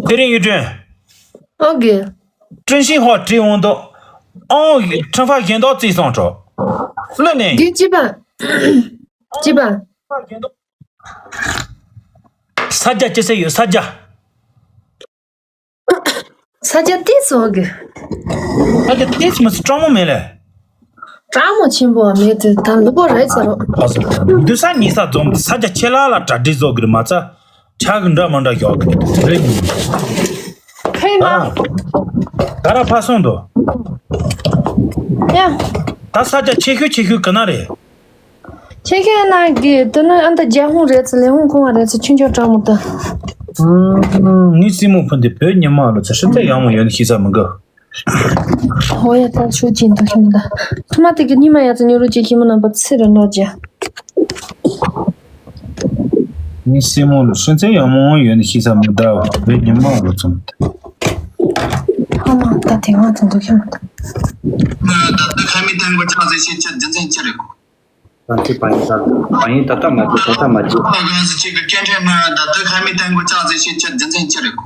དེ་རིང་ཡུལ་དྲན། ཨོ་གི། ཀྲིན་ཤིང་ཧོ་བྲིས་འོང་དོ། ཨང་ཁྲིན་ཧྥ་གཞན་དག་བརྩིས་སོང་འགྲོ། ལོ་ནས། གི་ཅི་པ། ཅི་པ། ས་རྒྱ་ཅི་ཟེར་ཡོད་ས་རྒྱ། ས་རྒྱ་ཏིས་འོ་གི། ས་རྒྱ་ཏིས་མི་སྲིད་སྤྲང་མོ་མེད་ལེ། སྤྲང་མོ་ཆེན་པོ་མེད་དེ་ད་ལུ་པོ་རེད་ཟེར་རོ། ཨ་སོ། འདུ་ས་ཉི་ས་འཛོམས་ས་རྒྱ་ཆེ་ལ་ལ་གྲ་སྒྲིག་བཟོ་གི་རེད་མ་ཚ། ཆག་གི་འདྲ་མ་འདྲ་ཞོག་གི་རེད། ཧེ་མ། ད་ར་ཕ་སོང་དོ། ཡ། ད་ས་རྒྱ་ཆེ་ཤོས་ཆེ་ཤོས་གི་ན་རེད། ཁྱེད་ཁྱེད་ན་གི་དེ་ནི་ཨ་ད་རྒྱལ་ཧོང་རེད་ཚེ་ལས་ཧོང་ཁོང་བ་རེད་ཚེ་ཆུང་ཆུང་སྤྲང་མོ་ད། ངའི་སྲིང་མོ་ཕུ་འདི་བོད་ཉི་མ་ལོ་ཚེ་ཧྲི་ཚེ་ཡག་མོ་ཡོད་ནི་ཤི་ས་མི་དགོས། ཧོ་ཡ་ད་ཤོད་ཀྱིན་འདུག་ཤི་མི་ད། ཐུ་མ་དེ་གི་ཉི་མ་ཡ་ཚེ་ཉོ་རུ་ཅིག་ཤི་མོ་རྣམ་པ་ཚེ་ར་ནོ་ཇ། ངའི་སྲིང་མོ་ལོ་ཧྲི་ཚེ་ཡག་མོ་ཡོད་ནི་ཤི་ས་མི་ད་བོད་ཉི་མ་ལོ་ཚོ། ཧ་མ་ད་དེ་ང་ཚོ་འདུག་ཤི་མི་ད། ད་ད་ཁ་མི་ཐན་གོ་ཆག་ཟེར་ཤེས་ཆེ་རྒྱུ་མཚན་ཅི་རེད་གོ། ང་ཚོའི་བ་ཡིན་ད་བ་ཡིན་ད་ལྟ་མ་བྱེད་ད་ལྟ་མ་བྱེད། ང་ཚོ་གཅིག་གི་སྐད་འཕྲིན་ནང་ད་ལྟ་ཁ་མི་ཐན་གོ་ཆག་ཟེར་ཤེས་ཆེ་རྒྱུ་མཚན་ཅི་རེད་གོ།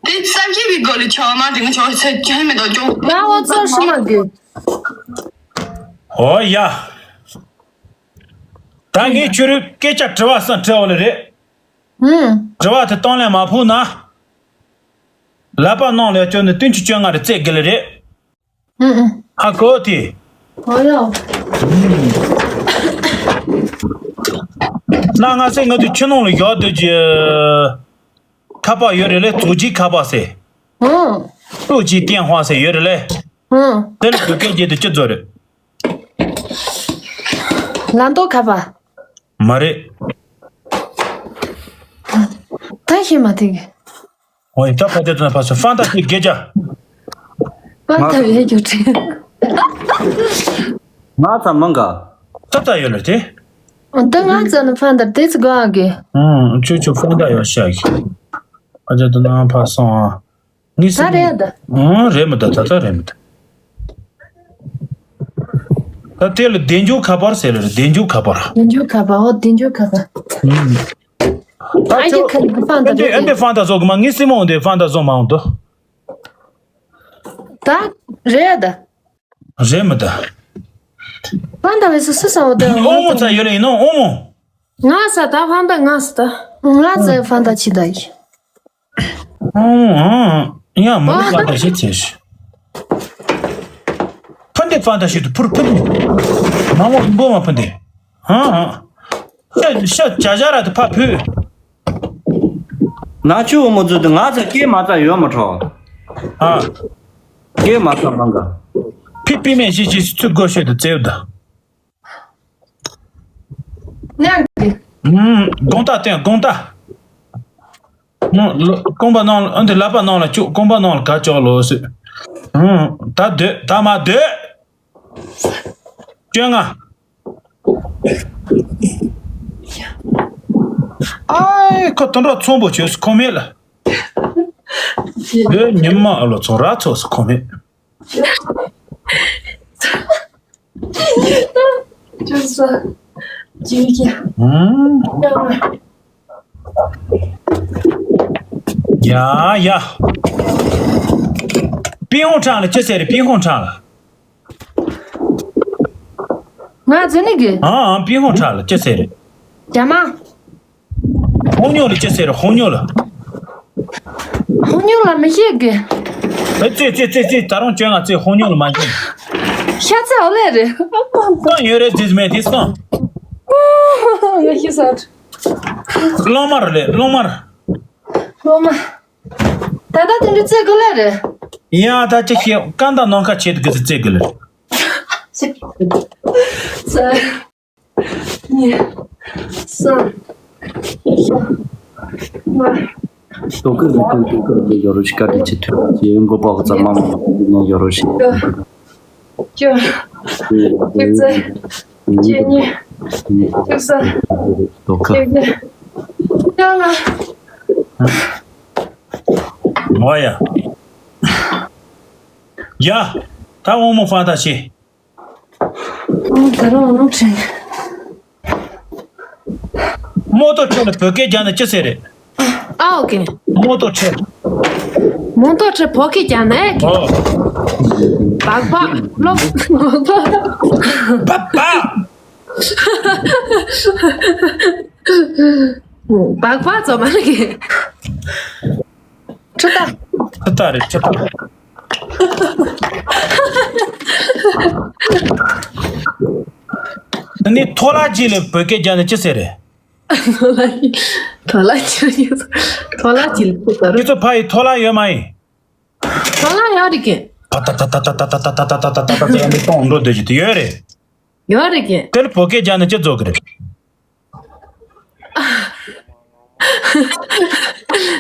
དེ་བསམ་ཤེས་པའི་སྒོ་ལས་ཆོག་མ་དེ་ང་ཆོག་ཚེ་ཁྱོན་མེད་དོ་ཅོག་ང་འོ་ཚོར་ཤི་མ་དགོས། ཨོ་ཡ། ད་ངས་ཁྱོད་རང་སྐད་ཆ་དྲི་བ་བསམ་དྲི་བ་ལ་རེད། ཨུམ། དྲི་བ་དེ་གཏོང་ལེན་མ་ཕུག་ན། ལབ་པ་ནང་ལས་བཅོལ་ནས་བདུན་ཅུ་བཅོ་ལྔ་རེ་བཙལ་དགོས་ལེ་རེད། ཨུ་ཨུ། ཧ་གོ་དེ། ཨོ་ཡ། ན་ང་ཚོས་ང་ཚོའི་ཆུ་ནང་ལ་བཞག་སྡོད་ཀྱི་ཁ་པར་ཡོད་རེད་ལེ། རྫོགས་ཀྱི་ཁ་པར་ཟེར། ཨུ། ཏུའུ་ཅི་ཏེན་ཧྭ་ཟེར་ཡོད་རེད་ལེ། ཨུ། དེ་ལ་བོད་སྐད་བརྗོད་དུ་ཅི་བཟོ་རེད། ལམ་ཐོག་ཁ་པར། མ་རེད། ད་ཤེས་མ་ཐུབ་གི། ཨོ་ཡ་ད་ཕ་དེ་ཚོ་ན་ཕ་སོ་ཧྥང་ཏ་ཤི་རྒྱལ་ཇ། ཧྥང་ཏ་ཡོད་རྒྱུ་དྲན། ང་ཚ་མང་ག་ད་ད་ཡོད་ལ་དེ། ཨོ་ད་ང་ཚ་ནི་ཧྥང་ཏ་དེ་ཚོ་ག་གི། ཨང་ཆུ་ཆུ་ཧྥང་ཏ་ཡོད་ཤག་གི། ཨ་ཅག་ད་ན་ཕ་སོང་ཨ། ངས་ད་ཟེར་རེད་ད། ཨང་རེད་མི་ད་ད་ད་རེད་མི་ད། ད་དེ་ལ་བདེ་འཇུག་ཁ་པར་ཟེར་ལ་རེད། བདེ་འཇུག་ཁ་པར། བདེ་འཇུག་ཁ་པར། ཨོ་བདེ་འཇུག་ཁ་པར། ཨང་། ད་ཨ་ཡེ་ཁྱོད་ཁ་ལི་ཧྥང་ཏ་ཨེ་འདྲས་ཨེ་འདྲས་ཧྥང་ཏ་བཟོ་གི་མ། ངའི་སྲིང་མོ་འོང་དེ་ཧྥང་ཏ་བཟོ་མ་འོང་དོ། ད་རེད་ད། རེད་མི་ད། ཧྥང་ཏ་བས་སུ་སུ་ས་འོ་ད། ཨོ་མོ་ཚ་ཡོད་ལ་ཡིན་ནོ་ཨོ་མོ། ང་ས་ད་ཧྥང་ཏ་ང་ས་ད། ང་ས་ཧྥང་ཏ་ཆི་ད་ཡི། ཨང་ཨང་། ཡ་མ་ལུས་ཧྥང་ཏ་ཞིག་ཚེ་ཞིག་ཕུ་འདེ་ཧྥང་ཏ་ཞིག་ཏུ་ཕུར་ཕུ་འདེ། མ་མོ་མགོ་མ་ཕུ་འདེ། ཨང་ཨང་། ཤ་ཤ་ཇ་ཇ་ར་དུ་ཕ་ཕུ། ན་ཆུ་འོ་མོ་ཛུ་དུ་ང་ཚ་སྐྱེས་མ་ཚ་ཡོད་མ་ཁྲོ། ཨ། སྐྱེས་མ་ཚ་མང་ག་ཕི་པི་མེ་ཞིག་ཞིག་ཚུ་དགོས་ཤེས་དུ་བཙལ་བ་ད། ནས། ཨུམ། དགོང་དག་བསྟན་དགོང་དག་ཨུམ། རྐང་པ་ནང་ལ་ཨ་འདི་ལག་པ་ནང་ལ་བཅུག་རྐང་པ་ནང་ལ་ག་ཅོག་ལོ་སི། ཨུམ། ད་སྡོད་ད་མ་སྡོད། བཅོ་ལྔ། ཨའི་ཁོ་དོན་གྲོགས་ཚོང་པོ་བྱོས་སུ་ཁོ་མེད་ལ། བོད་ཉི་མ་ཨ་ལོ་ཚོང་ར་ཚོགས་སུ་ཁོ་མེད། ཅུང་ཟད། ཅིག་ཀྱང་། ཨུམ། ཡ་ཡ། པི་ཧོང་ཁྲང་ལ་ཅི་ཟེར་རེད། པི་ཧོང་ཁྲང་ལ། ང་ཟེར་ནི་གི། ཨང་ཨང་པི་ཧོང་ཁྲང་ལ་ཅི་ཟེར་རེད། རྒྱ་མ། ཧོང་ཉོ་ལ་ཅི་ཟེར་རེད། ཧོང་ཉོ་ལ། ཧོང་ཉོ་ལ་མི་ཤེས་གི། ཨེ་ཙེ་ཙེ་ཙེ་ཙེ་ད་རུང་བཅོ་ལྔ་ཙེ་ཧོང་ཉོ་ལ་མ་ཤེས། ཤ་ཚ་འོ་ལེ་རེད། གང་ཡོད་རེད་ཟིག་མེད་དེ་སོང་། ང་ཤི་ས། གླང་དམར་ལས་གླང་དམར། གླང་དམར། ད་ལྟ་དེ་འདྲ་རྩེ་དགོས་ལེ་རེད། ཡ་ད་ཅི་ཤེས་ཀ་འདའ་ནང་ཁ་ཆེད་དུ་གི་རྩེ་དགོས་ལེ། གཉིས། གསུམ། ཏོག་ཀི་ལ་ཏོག་ཀི་ལ་ཡོ་རོ་ཤི་ཀ་ཏི་ཅི་ཐུ་ཅི་མགོ་པ་ཧོ་ཙ་མ་མ་ཡོ་རོ་ཤི། བཅུ། བཅུ་རྩ། བཅུ་གཉིས། བཅུ་གསུམ། ཏོག་ཀི། བཅུ་བཞི། བཅུ་ལྔ། ཨོ་ཡ། ཡ། ད་དབང་མོ་ཧྥང་ཏ་ཤི། ཨོ་ད་རུང་ཨོ་ནོ་ཁྲེན། མོ་ཏོ་ཁྲེན་ལ་བོད་སྐད་རྒྱག་ན་ཅི་ཟེར་རེད། ཨ་ཨོ་ཀེ། མོ་ཏོ་ཁྲེན། མོ་ཏོ་ཁྲེན་བོད་སྐད་རྒྱག་ན་ཨེ་ཀེ། ཨོ། སྦག་སྦག་ལོ། སྦག་སྦག་སྦག་སྦག་ཙམ་མ་རེད་ཀེ། ཁྲི་ཏ། ཁྲི་ཏ་རེད་ཁྲི་ཏ། ནི་ཐོ་ལ་ཇི་ལ་བོད་སྐད་རྒྱག་ན་ཅི་ཟེར་རེད། ཐོ་ལ་ཇི། ཐོ་ལ་ཇི་ལ་ཁྲི་ཏ་རེད། ཁྱེད་ཚོ་ཕ་ཡི་ཐོ་ལ་ཡོད་མ་ཡིན། ཐོ་ལ་ཡོད་རེད་ཀེ། ཏ་ཏ་ཏ་ཏ་ཏ་ཏ་ཏ་ཏ་ཏ་ཏ་ཏ་ཏ་ཏ་ཏ་ཡང་མི་གཏོང་འགྲོ་འདོད་ཀྱི་དེ་ཡོད་རེད། ཡོད་རེད་ཀེ། དེར་བོད་སྐད་རྒྱག་ན་ཅི་རྫོགས་ཀྱི་རེད།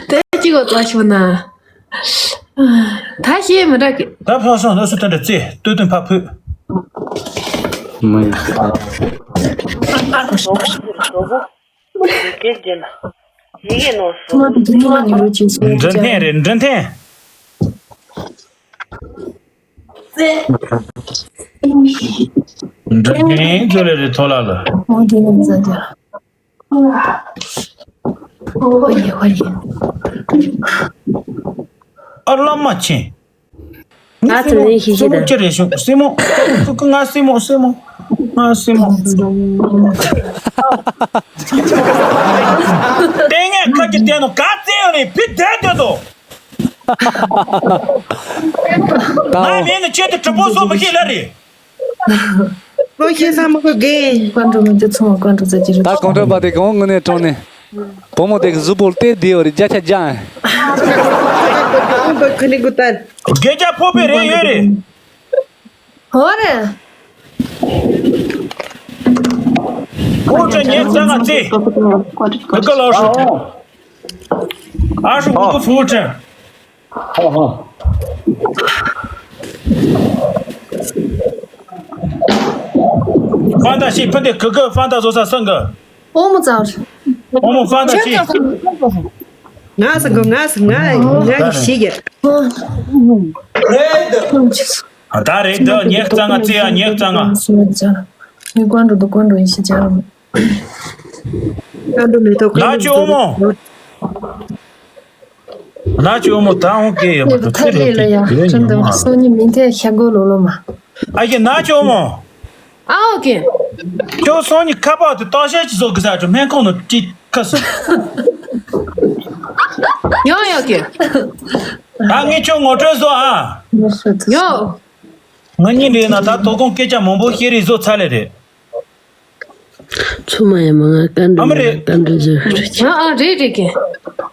དེ་གཅིག་གོ་ལྟ་ཤོད་ན། ད་ཤེས་མི་འདྲ་གི། ད་ཕོ་སོང་ལོ་སུ་དོན་འདྲ་རྩེ་སྟོད་དོན་ཕ་ཕུད། མི། ཡི་གེ་རྒྱན། ཡི་གེ་ནོར་སོང་། འདྲི་འཐེན་རེད་འདྲི་འཐེན། འདྲི་འཐེན་ཚོ་ལས་རེད་ཐོ་ལ་ལ། འོ་དེ་ནས་མཛའ་རྒྱ། ཧོ་ཡེ་ཧོ་ཡེ། ཨ་བླ་མ་ཆེ། ང་ཚོ་ལས་ཤེས་ཤེས་དང་། སྲིང་མོ་ཅི་རེད་བྱུང་སྲིང་མོ། ང་སྲིང་མོ་སྲིང་མོ། ང་སྲིང་མོ། ལྟས་ངན་ཁ་གྱི་ལྟས་ནོ་ག་རྩེ་ཡོད་རེད་ཕི་དེ་དེ་དོ། ང་མིན་ནི་ཆེད་དུ་གྲུབ་པོ་བཟོ་མི་ཤེས་ལ་རེད། ལོ་ཤེས་ས་མ་གོ་གེ། ཀོན་ཀྲུ་མི་འདི་ཚོང་ཀོན་ཀྲུ་ཟེར་གྱི་རེད། ད་ཀོན་ཀྲུ་པ་དེ་གང་ངུ་ནས་གྲོངས་ནས། བུ་མོ་དེ་གི་གཟུགས་པོ་ལྟས་བདེ་བ་རེད་བརྒྱ་ཆ་བརྒྱ། ཁ་ནི་གུ་ཏན། རྒྱལ་རྒྱ་ཕོ་པའི་རེ་ཡོད་རེད། ཧོ་རེད། ཁོ་ཚོ་ཉེ་ཚང་ང་ཚེ། ཨ་ཀ་ལོ་ཧྲུ། ཨ་ཧྲུ་ཀུ་ཀུ་ཧྥུ་ཁྲེན། ཧོ་ཧོ། ཧྥན་ཏ་ཤི་ཕུན་ཏེ་ཁུ་ཁུ་ཧྥན་ཏ་བཟོ་ས་སང་གི། ཨོ་མོ་ཙང་། ཨོ་མོ་ཧྥན་ཏ་ཤི། ང་ས་གོ་ང་ས་ང་ང་གི་ཤི་གི། ཨ་ད་རེད་འདི་ཉེག་ཙང་ང་ཙི་ཡ་ཉེག་ཙང་ང་། ངས་ཀོན་འགྲོ་འདུག་ཀོན་འགྲོ་ཡིན་ཤི་ཅང་། ཀོན་འགྲོ་མེ་ཏོག་ལ་ཅི་ཨོ་མོ། ལ་ཅི་ཨོ་མོ་ད་ཧོང་སྐད་ཡོད་མ་ཐུག་ཐ་ཚིར་རེད་ལ་ཡ་ཡོད་ཁྲིམས་ཉོན་དང་མ། སོ་ཉི་མིན་ཐེ་ཤ་གོ་ལོ་ལོ་མ། ཨ་ཡེ་ན་ཅི་ཨོ་མོ། ཨ་ཨོ་ཀེ། ཁྱོད་སོ་ཉི་ཁ་པར་དེ་ལྟོ་ཤ་ཅི་བཟོ་གི་ས་ཅོ་སྨན་ཁང་ནང་ཅི་ཁ་སུ། ཡོ་ཡོ་ཀེ། ད་ངས་ཁྱོད་ངོ་སྤྲོད་བཟོ་ཨ། ཡོ། ང་གཉིས་འདྲེས་ན་ད་དོ་དགོང་སྐད་ཆ་མང་པོ་བཤད་རེས་བཟོ་ཚར་ལེ་རེད། ཚུ་མ་ཡ་མ་ང་ཀན་ཨ་མ་རེད། ཀན་རི་ཟེར་རེད། ཨ་ཨ་རེད་རེད་ཀེ།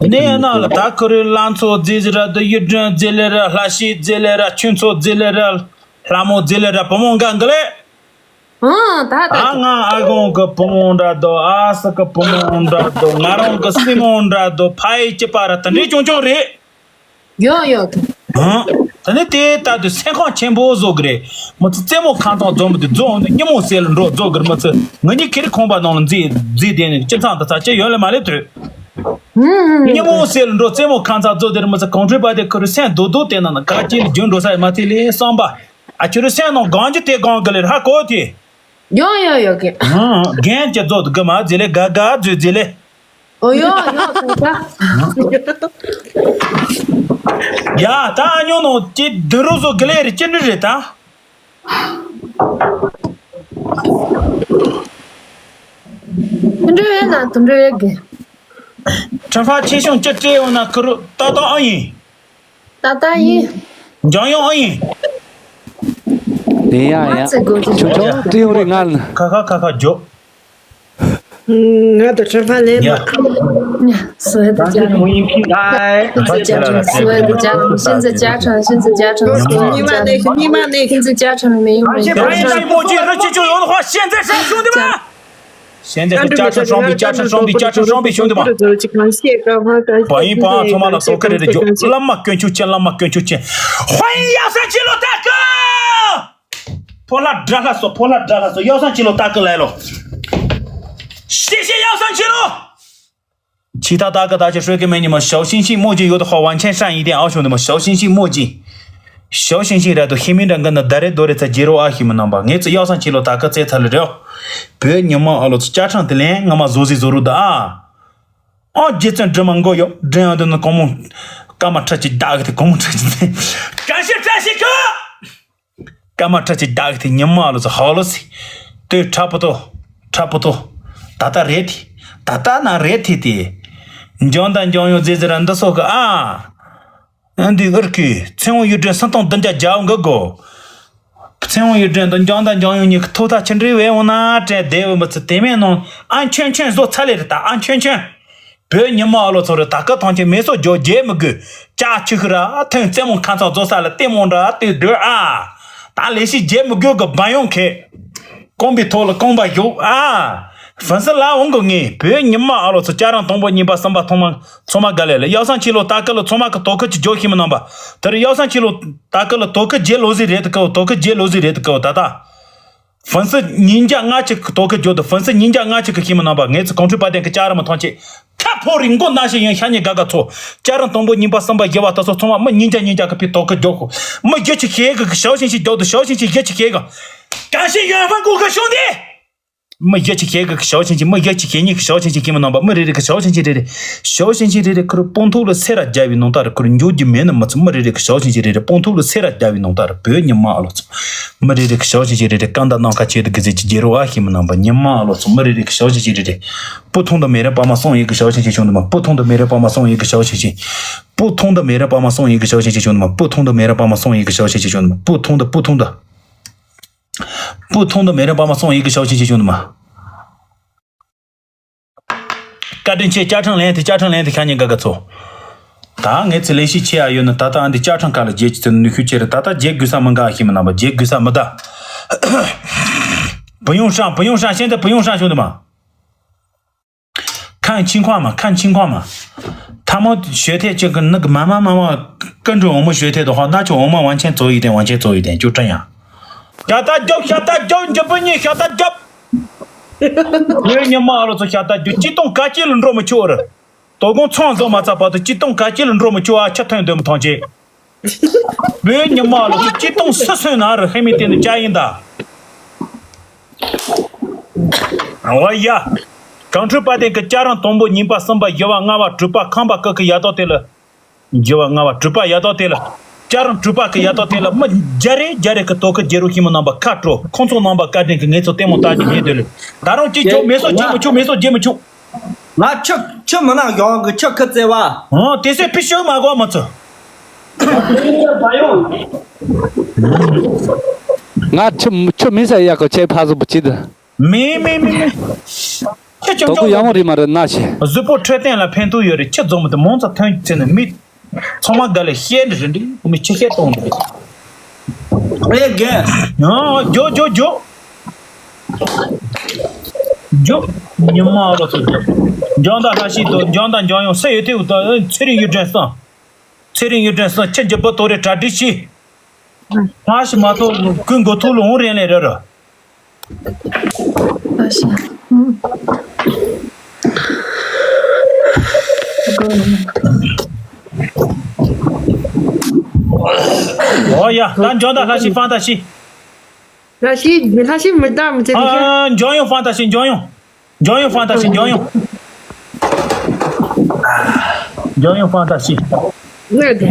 ནས་ཡ་ན་ལ་ད་ཁོ་རེ་ལང་ཚོ་རྫི་ཟི་ར་དུ་ཡུ་སྒྲོན་རྫི་ལེ་ར་ལྷ་ཤི་རྫི་ལེ་ར་ཆུན་ཚོ་རྫི་ལེ་ར་ལྷ་མོ་རྫི་ལེ་ར་བུ་མོ་འགའ་འགི་ལེ། ཨ་ད་ད་ད་ང་ཨ་གོང་གི་བུ་མོ་འདྲ་དོ་ཨ་སི་གི་བུ་མོ་འདྲ་དོ་ང་རང་གི་སྲིང་མོ་འདྲ་དོ་ཕ་ཡི་སྐྱི་པ་ར་དེ་འདྲའི་ཆུང་ཆུང་རེད། ཡོ་ཡོ། ཧང་། ད་ནི་དེ་ལྟར་དུ་སེམས་ཁམས་ཆེན་པོ་བཟོ་གི་རེད། མི་ཚེ་རྩེད་མོ་ཁང་ཚང་འཛོམས་དུ་རྫོང་དུ་ཉིན་མོ་གསལ་ལ་འགྲོ་རྫོགས་གི་རེད། མི་ཚེ་ང་གཉིས་ཁེ་རི་ཁང་པ་ནང་ལ་འཛིན་འཛིན་བསྡད་ནས་སྤྱི་ཚང་དུ་ཚ་ཆེ་ཡོད་ལ་མ་ལས་དུས། ཉིན་མོ་གསལ་ལ་འགྲོ་རྩེད་མོ་ཁང་ཚང་རྫོགས་དེར་མི་ཚེ་གང་འཕྲོས་པ་དེ་ཁུ་རུ་སེམས་རྡོག་རྡོག་དེ་ནང་ན་ག་ཅི་ལ་རྒྱུན་འགྲོ་ས་ཡོད་མ་ཐེ་ལེ་བསམ་པ། ཨ་ཁྱོད་རུ་སེམས་ནང་གང་ཅི་དེ་གང་གི་ལེ་ཧ་གོ་དེ། ཡོ་ཡོ་ཡོ་ཀེ། རྒན་གྱི་རྫོགས་དུ་གི་མ་རྫི་ལེ་ག་ག་རྫི་རྫི་ལེ། ཨོ་ཡོ་ཡོ་ཀེ་ད། ཡ་ད་ཨ་ཉོ་ནོ་ཅི་དུ་རུ་བཟོ་གི་ལེ་རེ་ཅི་འདྲི་རེད་ད། དུ་འདྲི་ཡོད་ན་དུ་འདྲི་ཡོད་གི། ཁྲ་ཕ་ཆེ་ཆུང་ཅི་སྤྲད་ཡོང་ན་ཁུ་རུ་ཏག་ཏག་ཨང་ཡིན། ཏག་ཏག་ཡིན། འཇང་ཡོང་ཨང་ཡིན། ཡིན་ཡ་ཡ། ང་ཚོས་དགོས་ཀྱི་ཆུང་ཆུང་སྤྲད་ཡོང་རེད་ང་ལ། ཁ་ཁ་ཁ་ཁ་འཇོག་ང་དང་ཁྲ་ཕ་ལེན་ཡ། ན། སུ་ཝེ་ཏི་རྒྱ་རམ། ཧྥིན་ཙི་རྒྱ་རམ། སུ་ཝེ་ཏི་རྒྱ་རམ། ཧྥིན་ཙི་རྒྱ་རམ། ཧྥིན་ཙི་རྒྱ་རམ། ཧྥིན་ཙི་རྒྱ་རམ། ཧྥིན་ཙི་རྒྱ་རམ། མི་ཡོང་མི་ཡོང་། ཧྥིན་ཙི་རྒྱ་རམ། 现在是加成双倍，加成双倍，加成双倍，兄弟们！把音放，他妈的，多个人的酒，那么跟球进，那么跟球进，欢迎阳山七路大哥！破烂drahaso，破烂drahaso，阳山七路大哥来了！谢谢阳山七路！其他大哥大姐说个没你们小心心墨迹有的话，完全善意点啊，兄弟们，小心心墨迹。 ཞའོ་ཤིང་ཤིང་ར་དུ་ཧི་མིན་རང་གི་ནི་ད་རེ་དོ་རེ་ཚ་རྒྱལ་རོ་ཨ་ཧི་མི་ནང་པ་ངེད་ཚོ་གཡག་སང་ཆི་ལོ་ད་ཀ་རྩེ་ཚ་ལེ་རེ། བོད་ཉི་མ་ཨ་ལོ་ཚོ་བཅའ་ཁྲིམས་དེ་ལན་ང་མ་བཟོ་ཟི་བཟོ་རུ་ད་ཨ། ཨ་རྗེ་བཙུན་དྲི་མ་མགོ་ཡོ་དྲན་ཨ་དུ་ནི་གོང་མོ། སྐར་མ་ཁྲ་ཅིག་བདག་གི་དེ་གོང་མོ་ཁྲ་ཅིག་དེ། ག་ཤེད་བཀྲ་ཤིས་ཁུ། སྐར་མ་ཁྲ་ཅིག་བདག་གི་དེ་ཉི་མ་ཨ་ལོ་ཚོ་ཧ་ལོ་སི། ལྟོས་ཁྲ་པོ་ཏོ། ཁྲ་པོ་ཏོ། ད་ལྟ་རེད་དེ། ད་ལྟ་ན་རེད་དེ་དེ། འཇོན་དང་འཇོན་ཡོང་རྫི་ཟི་ར་འདི་སོགས་གི་ཨ། ཨ་འདི་ཨར་ཀི་ཚེ་དབང་གཡུ་སྒྲོན་སུམ་སྟོང་བདུན་བརྒྱ་བརྒྱ་འོང་གི་གོ། ཚེ་དབང་གཡུ་སྒྲོན་དང་འཇང་དང་འཇང་ཡོང་གཉིས་ཀྱི་ཐོག་མཐའ་ཆི་འདྲི་བས་འོང་ན་དྲན་བདེ་བའི་མི་ཚེ་དེ་མེད་ནོ། ཨ་མཆོན་མཆོན་བཟོ་ཚ་ལེ་རེད་ད་ཨ་མཆོན་མཆོན། བོད་ཉི་མ་ཨ་ལོ་ཚོ་རེད་ད་སྐུ་ཐང་ཆེན་མེ་སོ་ཇོ་རྒྱལ་མི་དགོས། ཅག་ཆི་ཤི་ར་ཨ་ཐོན་རྩེ་མོ་ཁ་ཚང་བཟོ་ས་ལ་ལྟད་མོ་འདྲ་ལྟོས་སྡོད་ཨ། ད་ལས་ཤི་རྒྱལ་མི་དགོས་གི་བ་ཡོང་ཁེ། རྐང་པའི་ཐོག་ལ་རྐང་པ་གཡུག་ཨ། ཧྥན་སི་ལ་འོང་གི་ངས་བོད་ཉི་མ་ཨ་ལོ་ཚོ་བཅའ་རང་དང་པོ་གཉིས་པ་གསུམ་པ་ཐོག་མ་ཚང་མ་དགའ་ལེ་ལ་གཡག་སང་ཆི་ལོ་ད་ཀ་ལ་ཚང་མ་གི་དོ་ཁུ་ཅི་འཇོག་ཤི་མི་ནང་པ། དེར་གཡག་སང་ཆི་ལོ་ད་ཀ་ལ་དོ་ཁུ་རྗེ་ལོ་ཟི་རེད་དུ་ཀའོ་དོ་ཁུ་རྗེ་ལོ་ཟི་རེད་དུ་ཀའོ་ད་ད། ཧྥན་སི་ཉིན་རྒྱ་ལྔ་ཅིག་གི་དོ་ཁུ་འཇོག་དུ་ཧྥན་སི་ཉིན་རྒྱ་ལྔ་ཅིག་གི་ཤི་མི་ནང་པ་ངས་ཚི་གོང་ཁྲི་པ་དན་གི་ཅག་ར་མི་ཐང་ཆེ། ཁ་ཕོ་རིང་མགོ་ན་ཞིག་ཡང་ཤ་ཉེ་དགའ་དགའ་ཚོ། ཅག་རང་དང་པོ་གཉིས་པ་གསུམ་པ་བཞི་བ་ད་སོ་ཚང་མ་མི་ཉིན་རྒྱ་ཉིན་རྒྱ་གི་ཕི་དོ་ཁུ་འཇོག་གོ། མི་རྒྱུ་ཆི་ཤེས་གི་གི་ཞའོ་ཆིན་ཆི་འཇོག་དུ་ཞའོ་ཆིན་ཆི་རྒྱུ་ཆི་ཤེས་གི། གང་ཞིག་ཡོན་ཧྥན་གོ་གི་ཤོང་དེ། མི་རྒྱུ་ཆི་ཤེས་གི་གི་ཞའོ་ཆིན་ཆི་མི་རྒྱུ་ཆི་ཤེས་ཉིད་གི་ཞའོ་ཆིན་ཆི་ཁྱིམ་ནང་པ་མི་རེ་རེ་གི་ཞའོ་ཆིན་ཆི་རེ་རེ། ཞའོ་ཆིན་ཆི་རེ་རེ་ཁུར་སྤུ་མཐུག་ལ་སེ་ར་རྒྱ་བའི་ནང་ལྟར་ཁུར་འཇོག་རྒྱུ་མེད་ནི་མི་ཚུ་མི་རེ་རེ་གི་ཞའོ་ཆིན་ཆི་རེ་རེ་སྤུ་མཐུག་ལ་སེ་ར་རྒྱ་བའི་ནང་ལྟར་བོད་ཉི་མ་ཨ་ལོ་ཚོ། མི་རེ་རེ་གི་ཞའོ་ཆིན་ཆི་རེ་རེ་ཀང་ད་ནང་ཁ་ཆེ་དུ་གི་ཟེ་ཆི་རྒྱལ་རོ་ཨ་ཤི་མི་ནང་པ་ཉི་མ་ཨ་ལོ་ཚོ་མི་རེ་རེ་གི་ཞའོ་ཆིན་ཆི་རེ་རེ། སྤུ་ཐུང་དུ་མེ་རེ་པ་མ་སོང་ཡི་གི་ཞའོ་ཆིན་ཆི་ཆུང་དུ་མ་སྤུ་ཐུང་དུ་མེ་རེ་པ་མ་སོང་ཡི་གི་ཞའོ་ཆིན་ཆི། སྤུ་ཐུང་དུ་མེ་རེ་པ་མ་སོང་ཡི་གི་ཞའོ་ཆིན་ཆི་ཆུང་དུ་མ་སྤུ་ཐུང་དུ་མེ་རེ་པ་མ་སོང་ཡི་གི་ཞའོ་ཆིན་ཆི་ཆུང་དུ་མ་སྤུ་ཐུང་དུ་སྤུ་ཐུང་དུ། སྤུ་ཐུང་དུ་མེ་རེ་པ་མ་སོང་ཡི་གི་ཞའོ་ཆིན་ཆི་ཆུང་དུ་མ། བཀའ་དྲིན་ཆེ་བཅའ་ཁྲིམས་ལེན་ཏེ་བཅའ་ཁྲིམས་ལེན་ཏེ་ཤ་ཉེ་དགའ་དགའ་ཚོ། ད་ངས་ཚེ་ལས་ཤིག་ཆེ་ཡ་ཡོད་ནི་ད་ལྟ་ཨ་འདི་བཅའ་ཁྲིམས་ཁ་ལ་རྗེས་ཀྱི་ཚེ་ནུས་ཤུགས་ཆེ་རེད་ད་ལྟ་རྗེས་དགོས་ས་མི་འགའ་ཤི་མི་ནང་པ་རྗེས་དགོས་ས་མི་ད། བུ་ཡོང་ཧྲང་བུ་ཡོང་ཧྲང་ཤེས་འདི་བུ་ཡོང་ཧྲང་ཤོད་འདི་མ། ཁང་ཆིང་ཁོང་མ་ཁང་ཆིང་ཁོང་མ། ཐ་མོ་ཞོད་ཐེ་ཅིག་གི་ནི་གི་མ་མ་མ་མ་ཀུན་འགྲོ་འོ་མོ་ཞོད་ཐེ་དོ་ཧོ་ན་ཆོ་འོ་མ་ཝང་ཆེན་ཙོ་ཡི་ཏེ་ཝང་ཆེན་ཙོ་ཡི་ཏེ་ཅུ་ཀྲ་ཡ། ཤ་ཏ་རྒྱོབ་ཤ་ཏ་རྒྱོབ་འཇི་པུ་ཉི་ཤ་ཏ་རྒྱོབ། ཡོད་ཉི་མ་ཨ་ལོ་ཚོ་ཤ་ཏ་རྒྱོབ་ཅི་ཏོང་ག་ཅི་ལ་འགྲོ་མི་ཆོག་ར། དོ་དགོང་ཚོང་བཟོ་མ་ཚར་བར་དུ་ཅི་ཏོང་ག་ཅི་ལ་འགྲོ་མི་ཆོག་ཨ་ཆ་ཐོན་འདོན་མི་ཐོང་ཆེ། བོད་ཉི་མ་ལོ་ཚོ་ཅི་གཏོང་སུ་སོན་ན་རུ་ཧེ་མི་དེ་ནི་ཅག་ཡིན་ད། འོ་ཡ། གངས་ཁྲོད་དཔལ་ལྡན་གྱི་བཅའ་རིམ་དང་པོ་གཉིས་པ་གསུམ་པ་བཞི་བ་ལྔ་བ་དྲུག་པ་ཁང་པ་ཀི་ཀི་ཡ་ཏོ་དེ་ལ། བཞི་བ་ལྔ་བ་དྲུག་པ་ཡ་ཏོ་དེ་ལ། བཅའ་རིམ་དྲུག་པ་གི་ཡ་ཏོ་དེ་ལ་མི་བརྒྱ་རེ་བརྒྱ་རེ་གི་དོ་ཁུ་རྒྱལ་རུ་ཤི་མི་རྣམ་པ་ཁ་དྲོ་ཁོང་ཚོ་རྣམ་པ་བཀའ་དྲིན་གྱི་ངེད་ཚོ་ལྟད་མོ་ལྟ་རྒྱུ་ཡིན་དེ་ལ། ད་རུང་གཅིག་ཁྱོད་མེ་སོ་རྒྱས་མི་ཆུག་མེ་སོ་རྒྱས་མི་ཆུག་ང་ཆུ་ཆུ་མི་ནང་ཡོང་གི་ཆུ་ཁུ་བཙལ་བ། ཨོ་དེ་སོས་ཕི་ཤུག་མ་གོ་མ་ཚུ། ང་ཆུ་ཆུ་མི་ཟ་ཡག་གི་ཆེ་ཕ་ཟུ་བུ་ཅི་ད། མི་མི་མི་མི། ཁྱེད་ཅང་དོ་ཀུ་ཡག་མོ་རེད་མ་རེད་ན་ཆེ། གཟུགས་པོ་འཕྲོད་བསྟེན་ལ་ཕན་ཐོགས་ཡོད་རེད་ཁྱེད་རྫོང་མི་དུ་མང་ཚ་ཐོན་ཚེ་ནི་མི། ཚང་མ་དགའ་ལས་བཤད་འདི་རེད་འདི་མི་ཁྱི་བཤད་གཏོང་འདི་རེད། ཨེ་རྒན། ཨ་ཇོ་ཇོ་ཇོ། ཇོ། ཉི་མ་ཨ་ལོ་ཚོ་ཇོ། འཇང་དང་ལྷ་ཤིང་དོ་འཇང་དང་འཇང་ཡོང་སེ་ཡོད་དེ་ཚེ་རིང་གཡུ་སྒྲོན་སང་། ཚེ་རིང་གཡུ་སྒྲོན་སང་ཁྱི་འཇིབ་པ་དོ་རེ་གྲ་སྒྲིག་བྱས། ལྷ་ཤིང་མ་ཐོག་ཀུན་མགོ་ཐུག་ལ་འོང་རན་ལས་ར་ར། ཨོ་ཡ། ད་འཇང་དང་ལྷ་ཤིང་ཧྥང་ཏ་ཤི། ལྷ་ཤིང་ལྷ་ཤིང་མི་ལྟ་མི་ཚེ་རིང་ཤི། ཨ་འཇང་ཡོང་ཧྥང་ཏ་ཤི་འཇང་ཡོང་། འཇང་ཡོང་ཧྥང་ཏ་ཤི་འཇང་ཡོང་། འཇང་ཡོང་ཧྥང་ཏ་ཤི། གང་ད་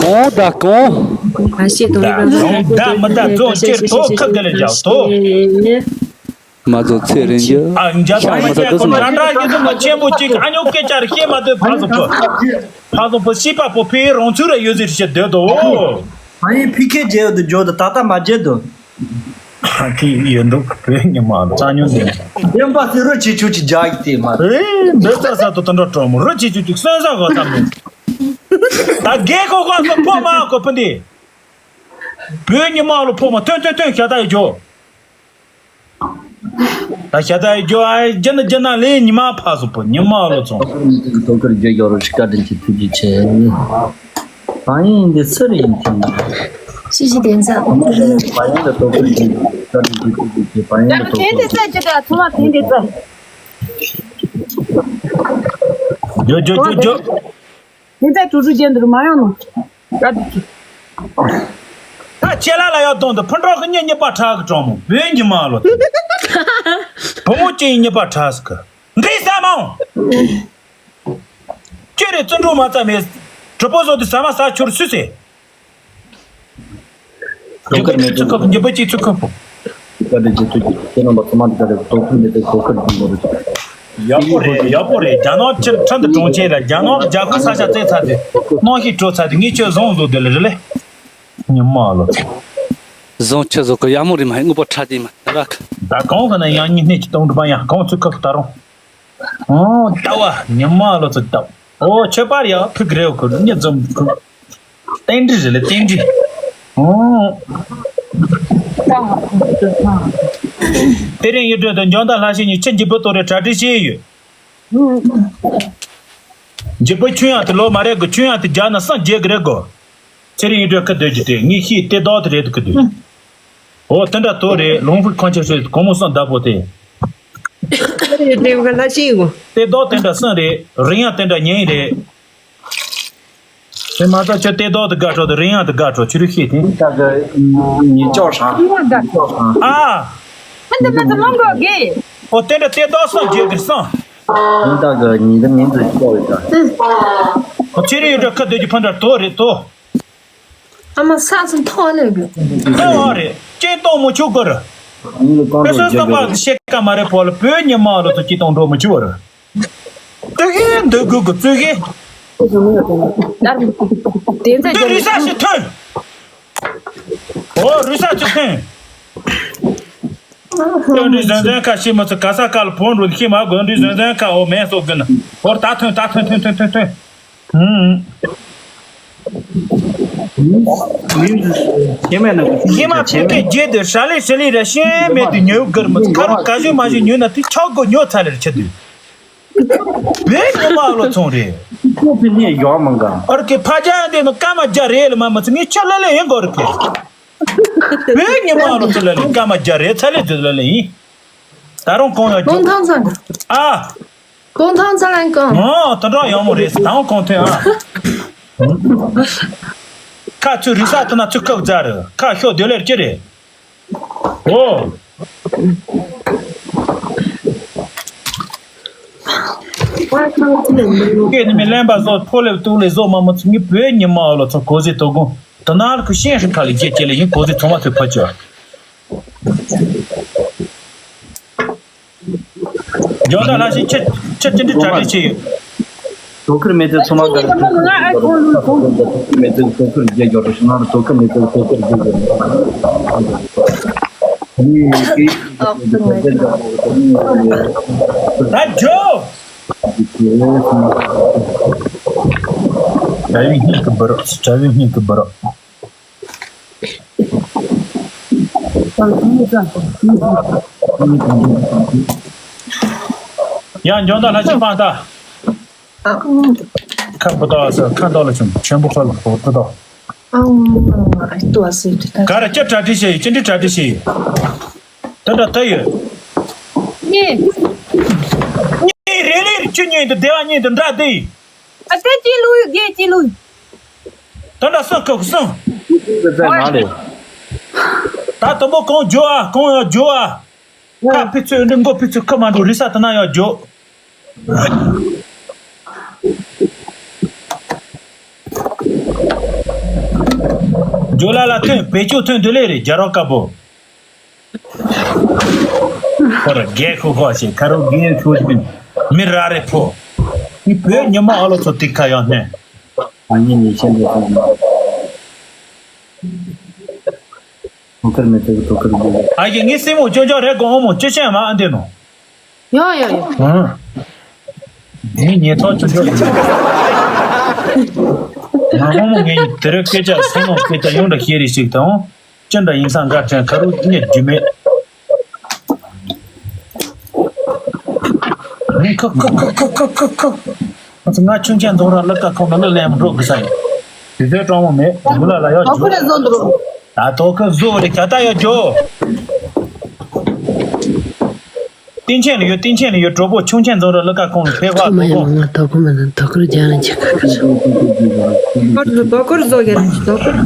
གང་། ད་གང་ད་མི་ད་རྫོང་ཅེར་དོ་ཁ་ག་ལེ་འཇག་དོ། མ་རྫོགས་ཚེ་རིང་རྒྱུ། ཨ་འཇག་ཤ་མ་ད་དུ་སོང་། ར་འདྲ་ཡི་དུ་མ་ཆེན་པོ་ཅིག་ཨ་ཉོ་སྐད་ཆ་རེ་བཤད་མ་དུ་ཕ་སོ་པོ། ཕ་སོ་པོ་སྲིད་པ་པོ་ཕེ་རོང་ཚུ་ར་ཡོད་ཟེར་བཤད་སྡོད་དོ། ཨ་ཡིན་ཕི་ཁེ་རྒྱལ་དུ་འཇོག་དུ་ད་ལྟ་མ་རྒྱལ་དུ། ཁྱི་ཡོད་འདུག་བོད་ཉི་མ་ལ་རྩ་ཉུང་ལྡན། བདེན་པ་ཟེར་རོ་ཆེ་ཆུ་ཆི་རྒྱག་གི་དེ་མ་རེད། ཨེ་འདི་ཚ་ས་དུ་དུ་འགྲོ་གྲོགས་མོ་རོ་ཆེ་ཆུ་ཅིག་སོན་ས་གོ་ཐམ་མེད། ད་རྒན་ཁོ་ཁོ་ཚོ་ཕོ་མ་གོ་ཕུ་འདི། བོད་ཉི་མ་ལ་ཕོ་མ་ཐོན་ཐོན་ཐོན་ཤ་ད་ཡི་ཇོ། ད་ཤ་ཚ་ཡི་རྒྱུ་ཨ་རྒྱ་ན་རྒྱ་ན་ལས་ཉི་མ་ཕ་སོ་པོ་ཉི་མ་ལོ་ཚོང་། ཐོག་ཁར་རྒྱུ་ཡོ་རོ་ཤི་ཀ་དྲིན་ཆེ་ཐུགས་རྗེ་ཆེ། བ་ཡིན་འདི་སུ་རེད་ཡིན་ཐིན། ཤི་ཤི་དེ་ཚ། བ་ཡིན་ལ་ཐོག་ཁར་རྒྱུ་ཀ་དྲིན་ཆེ་ཐུགས་རྗེ་ཆེ། བ་ཡིན་ལ་ཐོག་ཁར་རྒྱུ། ད་དེ་ཚ་ཅི་ད་ཚོང་མ་དེ་འདི་ཚ། རྒྱུ་རྒྱུ་རྒྱུ་རྒྱུ། དེ་ཚ་དུ་རུ་ཅན་དུ་མ་ཡོང་ནོ། ད་དེ་ཚ། ད་ཁྱེད་ལ་ལ་ཡག་གཏོང་དུ་ཕུ་འགྲོ་གི་ཉེ་ཉེ་པ་ཁྲག་གི་གྲོང་མོ་བོད་ཉི་མ་ལོ། བུ་མོ་ཅན་ཉེ་པ་ཁྲག་སི་གི་འདྲེ་ས་མང་། ཅེ་རེ་བཙུན་འགྲོ་མ་ཙམ་མེད། གྲུ་པོ་བཟོ་དུ་ཟ་མ་ཟ་ཁྱོར་སུ་ཟེ། ཐོག་ཁར་མེད་ཚུལ་ཁབ་ཉི་པ་གཅིག་ཚུལ་ཁབ་པོ། ཀ་དྲིན་ཆེ་ཐུགས་རྗེ་ཆེ། ཁྱེད་རྣམ་པ་ཚང་མ་འདི་ག་རེ་ཐོག་ཁར་མེད་ཚུལ་ཐོག་ཁར་འདི་མོ་རེད། ཡག་པོ་རེད་ཡག་པོ་རེད། རྒྱ་ནག་ཕྱིར་ཁྲིན་ཏུ་གྲོང་ཁྱེར་ལ་རྒྱ་ནག་རྒྱལ་ཁབ་ས་ཆ་བཙལ་ཚར་ཏེ་གནམ་གཤིས་དྲོ་ཚར་ཏེ་ངས་ཁྱོད་བཟང་བཟོ་དེ་ལ་རེད་ལེ། ཉི་མ་ལོ། བཟང་ཁྱོད་བཟོ་གི་ཡག་མོ་རེད་མ་ཧེ་དངོས་པོ་ཁྲ་དེ་མ་རག་ད་གང་གི་ན་ཡང་ཉིན་སྣེ་གཅིག་སྟོང་དྲུག་པ་ཡང་གང་ཚུལ་ཁབ་ད་རུང་། ཨོ་ལྟ་བ་ཉི་མ་ལོ་ཚོ་ལྟ་བ། ཨོ་ཁྱོད་པར་ཡག་ཕུག་རེའོ་ཁུ་ཉི་འཛོམས་ཁུ། རྟེན་འབྲེལ་རེད་ལ་རྟེན་འབྲེལ། ཨོ། དེ་རིང་ཡུལ་གྲུ་དང་འཇོན་ཐང་ལྷ་ཤེས་གཉིས་ཁྱི་འཇིགས་པོ་གཏོར་རེ་གྲ་སྒྲིག་བྱས་ཡོད། འཇིགས་པོ་ཆུང་ཡང་དེ་ལོ་མ་རེད་གི་ཆུང་ཡང་དེ་རྒྱ་ན་སངས་རྒྱས་གི་རེད་གོ། ཚེ་རིང་ཡུལ་གྲུ་ཁ་སྡོད་ཀྱི་དེ་ངས་ཤེས་ཏེ་རྡོག་དེ་རེད་གི་དུས། ཨོ་དེ་འདྲ་དོ་རེད་ལུང་ཕུག་ཁང་ཆེན་ཧྲེ་གོང་མོ་སངས་བདག་པོ་དེ། ཚེ་རིང་ཡུལ་གྲུ་ཁ་ལྷ་ཤེས་གོ། ཏེ་རྡོག་དེ་འདྲ་སངས་རེད་རིང་ཡང་དེ་འདྲ་ཉན་རེད། དེ་མ་ཚད་ཁྱོད་ལྟས་རྟོག་དུ་དགའ་གྲོགས་དུ་རིང་ཡང་དུ་དགའ་གྲོགས་ཆུ་རུ་ཤེས་ཏེ། ད་གི་ཉིན་ཅོག་ཧྲ། ཉིན་ཅོག་ཧྲ། ཨ། ཨ་འདི་མ་ཚོ་མང་གོ་གི། ཨོ་དེ་འདྲ་ལྟས་རྟོག་སོང་རྒྱལ་གིར་སོང་། ད་གི་ཉིན་དུ་མིན་དུ་ཅོག་ཡོད་ད། ཨོ་ཆེ་རེ་ཡོད་འདྲ་ཁ་སྡོད་ཀྱི་ཕ་འདྲ་དོ་རེད་དོ། ཨ་མ་ས་ཚོ་མཐོ་ལེ་གི། ཨོ་རེད་ཅེ་གཏོང་མོ་ཆུ་གོ་ར། ཉིན་ལ་གཏོང་ཕེ་སོ་རྒྱལ་སོ་གིར། པ་ཤེ་ཀ་མ་རེ་པོ་ལ་བོད་ཉི་མ་ལོ་ཚོ་ཅེ་གཏོང་འགྲོ་མོ་ཆུ་བ་ར། ཙི་གེ་འདི་དགོས་གི་ཙི་གེ། དེ་ཚོ་རི་ས་ཞིག་ཐོན། ཨོ་རི་ས་ཞིག་ཐོན། ཡོན་འདྲི་ཟན་ཟན་ཁ་ཤི་མ་ཚོ་ག་ས་ག་ལ་བོན་རུ་ཤི་མ་དགོས་འདྲི་ཟན་ཟན་ཁ་ཨོ་མེན་སོ་གི་ན། ཨོ་ད་ཐོན་ད་ཐོན་ཐོན་ཐོན་ཐོན་ཐོན། ཧུམ། ཡིན་མ་ཕུ་ཀེ་རྒྱལ་དུ་ཧྲ་ལི་ཧྲི་ལི་ར་ཤེས་མེད་དུ་ཉེའུ་གར་མ་ཁ་རུ་ག་ཞུ་མ་ཞུ་ཉོས་ན་དུ་ཆོག་གོ་ཉོ་ཚ་ལེར་ཆེ་དུ། བོད་ཉི་མ་ལོ་ཚོང་རེད། ཁོ་ཕི་ནས་ཡོག་མང་ག་ཨར་ཀེ་ཕ་ཇ་འདི་ནི་ཀ་མ་རྒྱ་རེད་ལ་མ་མ་ཚི་ངས་ཆ་ལ་ལ་ཡིན་གོ་ར་ཀེ། བོད་ཉི་མ་ལོ་ཚོ་ལ་ལ་ཀ་མ་རྒྱ་རེད་ཚ་ལེ་ཚོ་ལ་ལ་ཡིན། ད་རུང་གང་ཡོད་གོང་ཐང་ཚང་ཨ། གོང་ཐང་ཚང་ལ་གང་། ཨོ་ད་འགྲོ་ཡོང་མོ་རེད་ད་རུང་གོང་ཐོན་ཨ། ཁ་ཚུ་རི་ས་ཐུ་ན་ཚུ་ཁབ་རྩ་རུ་ཁ་ཤོ་དེ་ལེར་ཅི་རེད། ཨོ། སྐད་ནི་མི་ལན་པ་བཟོ་ཕོ་ལེབ་ཏུ་ལེ་བཟོ་མ་མོ་ཚུ་ངི་བོད་ཉི་མ་ཨོ་ལོ་ཚོ་གོ་ཟི་དོ་གུང་དོ་ན་ལ་ཁུ་ཤེན་ཧྲི་ཁ་ལི་རྒྱལ་ཅེ་ལེ་ཡིན་གོ་ཟི་ཚོ་མ་ཚུ་ཕ་ཅོ། ཇོ་ད་ལ་ཤི་ཆེ་ཆེ་ཅི་འདྲི་གྲ་སྒྲིག་བྱེད་ཡོད། དོ་ཁུར་མེད་ཚེ་ཚོ་མ་ག་རེ་ཐོ་ཁུར་མེད་ཚེ་དོ་ཁུར་རྒྱལ་འགྱུར་རོ་ཤི་ང་ར་དོ་ཁུར་མེད་ཚེ་དོ་ཁུར་རྒྱལ་འགྱུར་རོ། ད་ཇོ། གྲྭ་བའི་སྙིང་གི་འབུ་རོ། གྲྭ་བའི་སྙིང་གི་འབུ་རོ། ཡང་འཇོན་ད་ལྷ་ཅིག་སྤང་ད། ཁ་བུ་ཏོ་ཟེར་ཁ་མདོག་ལ་ཆུང་ཆེན་པོ་ཁ་ལ་བུ་ཏོ། ག་རེ་ཅི་གྲ་སྒྲིག་བྱས་ཡོད་ཅི་འདྲི་གྲ་སྒྲིག་བྱས་ཡོད། ད་འདྲ་ད་ཡོད། གཉིས། གཉིས་རེ་ལེ་རེ་ཆུ་གཉིས་འདི་སྡེ་བ་གཉིས་འདི་འདྲ་སྡེ་ཡིན། ཨ་ཏེ་ཅི་ལུས་རྒྱལ་ཅི་ལུས། ད་འདྲ་སང་ཁ་སང་། ཙེ་ཙེ་ན་ལེ། ད་དུམ་བུ་གང་འཇོ་ཨ་གང་ཡང་འཇོ་ཨ། ཁ་ཕི་ཚོས་འདི་མགོ་ཕི་ཚོས་ཁ་མ་འགྲོ་རི་ས་ད་ན་ཡང་འཇོ། འཇོ་ལ་ལ་ཐོན་བེད་སྤྱོད་ཐོན་འདི་ལེ་རེད་རྒྱ་རོགས་དཀར་པོ། ཁོ་ར་རྒྱལ་ཁུ་ཁོ་ཞེས་ཁ་རུ་རྒྱལ་ཁུ་ཞིག་མི་ར་རེ་ཕོ། ངི་བོད་ཉི་མ་ཨ་ལོ་ཚོ་ཏིག་ཁ་ཡང་ནས། ཨ་ཉི་ཉི་ཤེས་འདོད་ཚོ་ན། ཐུགས་ཁུར་མེད་ཚེ་ཐུགས་ཁུར་རྒྱུ། ཨ་ཡེ་ངི་སེམས་མོ་ཅོ་ཅོ་རེ་གོ་ཧོ་མོ་ཅི་ཤེས་མ་ཨ་འདི་ནོ། ཡོ་ཡོ་ཡོ། ཨང་། ངི་ཉེ་ཐོག་ཅོ་ཅོ་རེ། ང་ཧོ་མོ་ངི་དེ་རེ་སྐད་ཆ་སེམས་མོ་སྐད་ཆ་ཡོང་འདྲ་ཤེས་རེ་ཞིག་དང་། ཅི་འདྲ་ཡིན་སང་འགའ་དྲན་ཁ་རུ་རྙེད་རྒྱུ་མེད། ཁུ་ཁུ་ཁུ་ཁུ་ཁུ་ཁུ། ང་ཚོ་ང་ཆུང་ཆེན་རྫོང་ར་གླུ་གར་ཁང་དུ་གླུ་ལེན་འགྲོ་དགོས་ས་ཡིན། དེ་ཚོའི་སྤྲང་བོ་མེད། དེ་ལ་ལ་ཡག་དོ་ཁུར་རེ་བཟོ་འདུག་ད་དོ་ཁུར་བཟོ་རེ་ཁྱ་ད་ཡག་འགྲོ། སྟེང་ཆེན་ལ་ཡོད། སྟེང་ཆེན་ལ་ཡོད། གྲོགས་པོ་ཆུང་ཆེན་རྫོང་ར་གླུ་གར་ཁང་ལ་ཕེབས་ཁ་མ་ཡོང་། ང་དོ་ཁུར་མ་དང་དོ་ཁུར་རྒྱག་ན་ཆེ་ཁ་ཁ་ཆོ། དོ་ཁུར་བཟོ་རྒྱག་ན་ཆེ་དོ་ཁུར།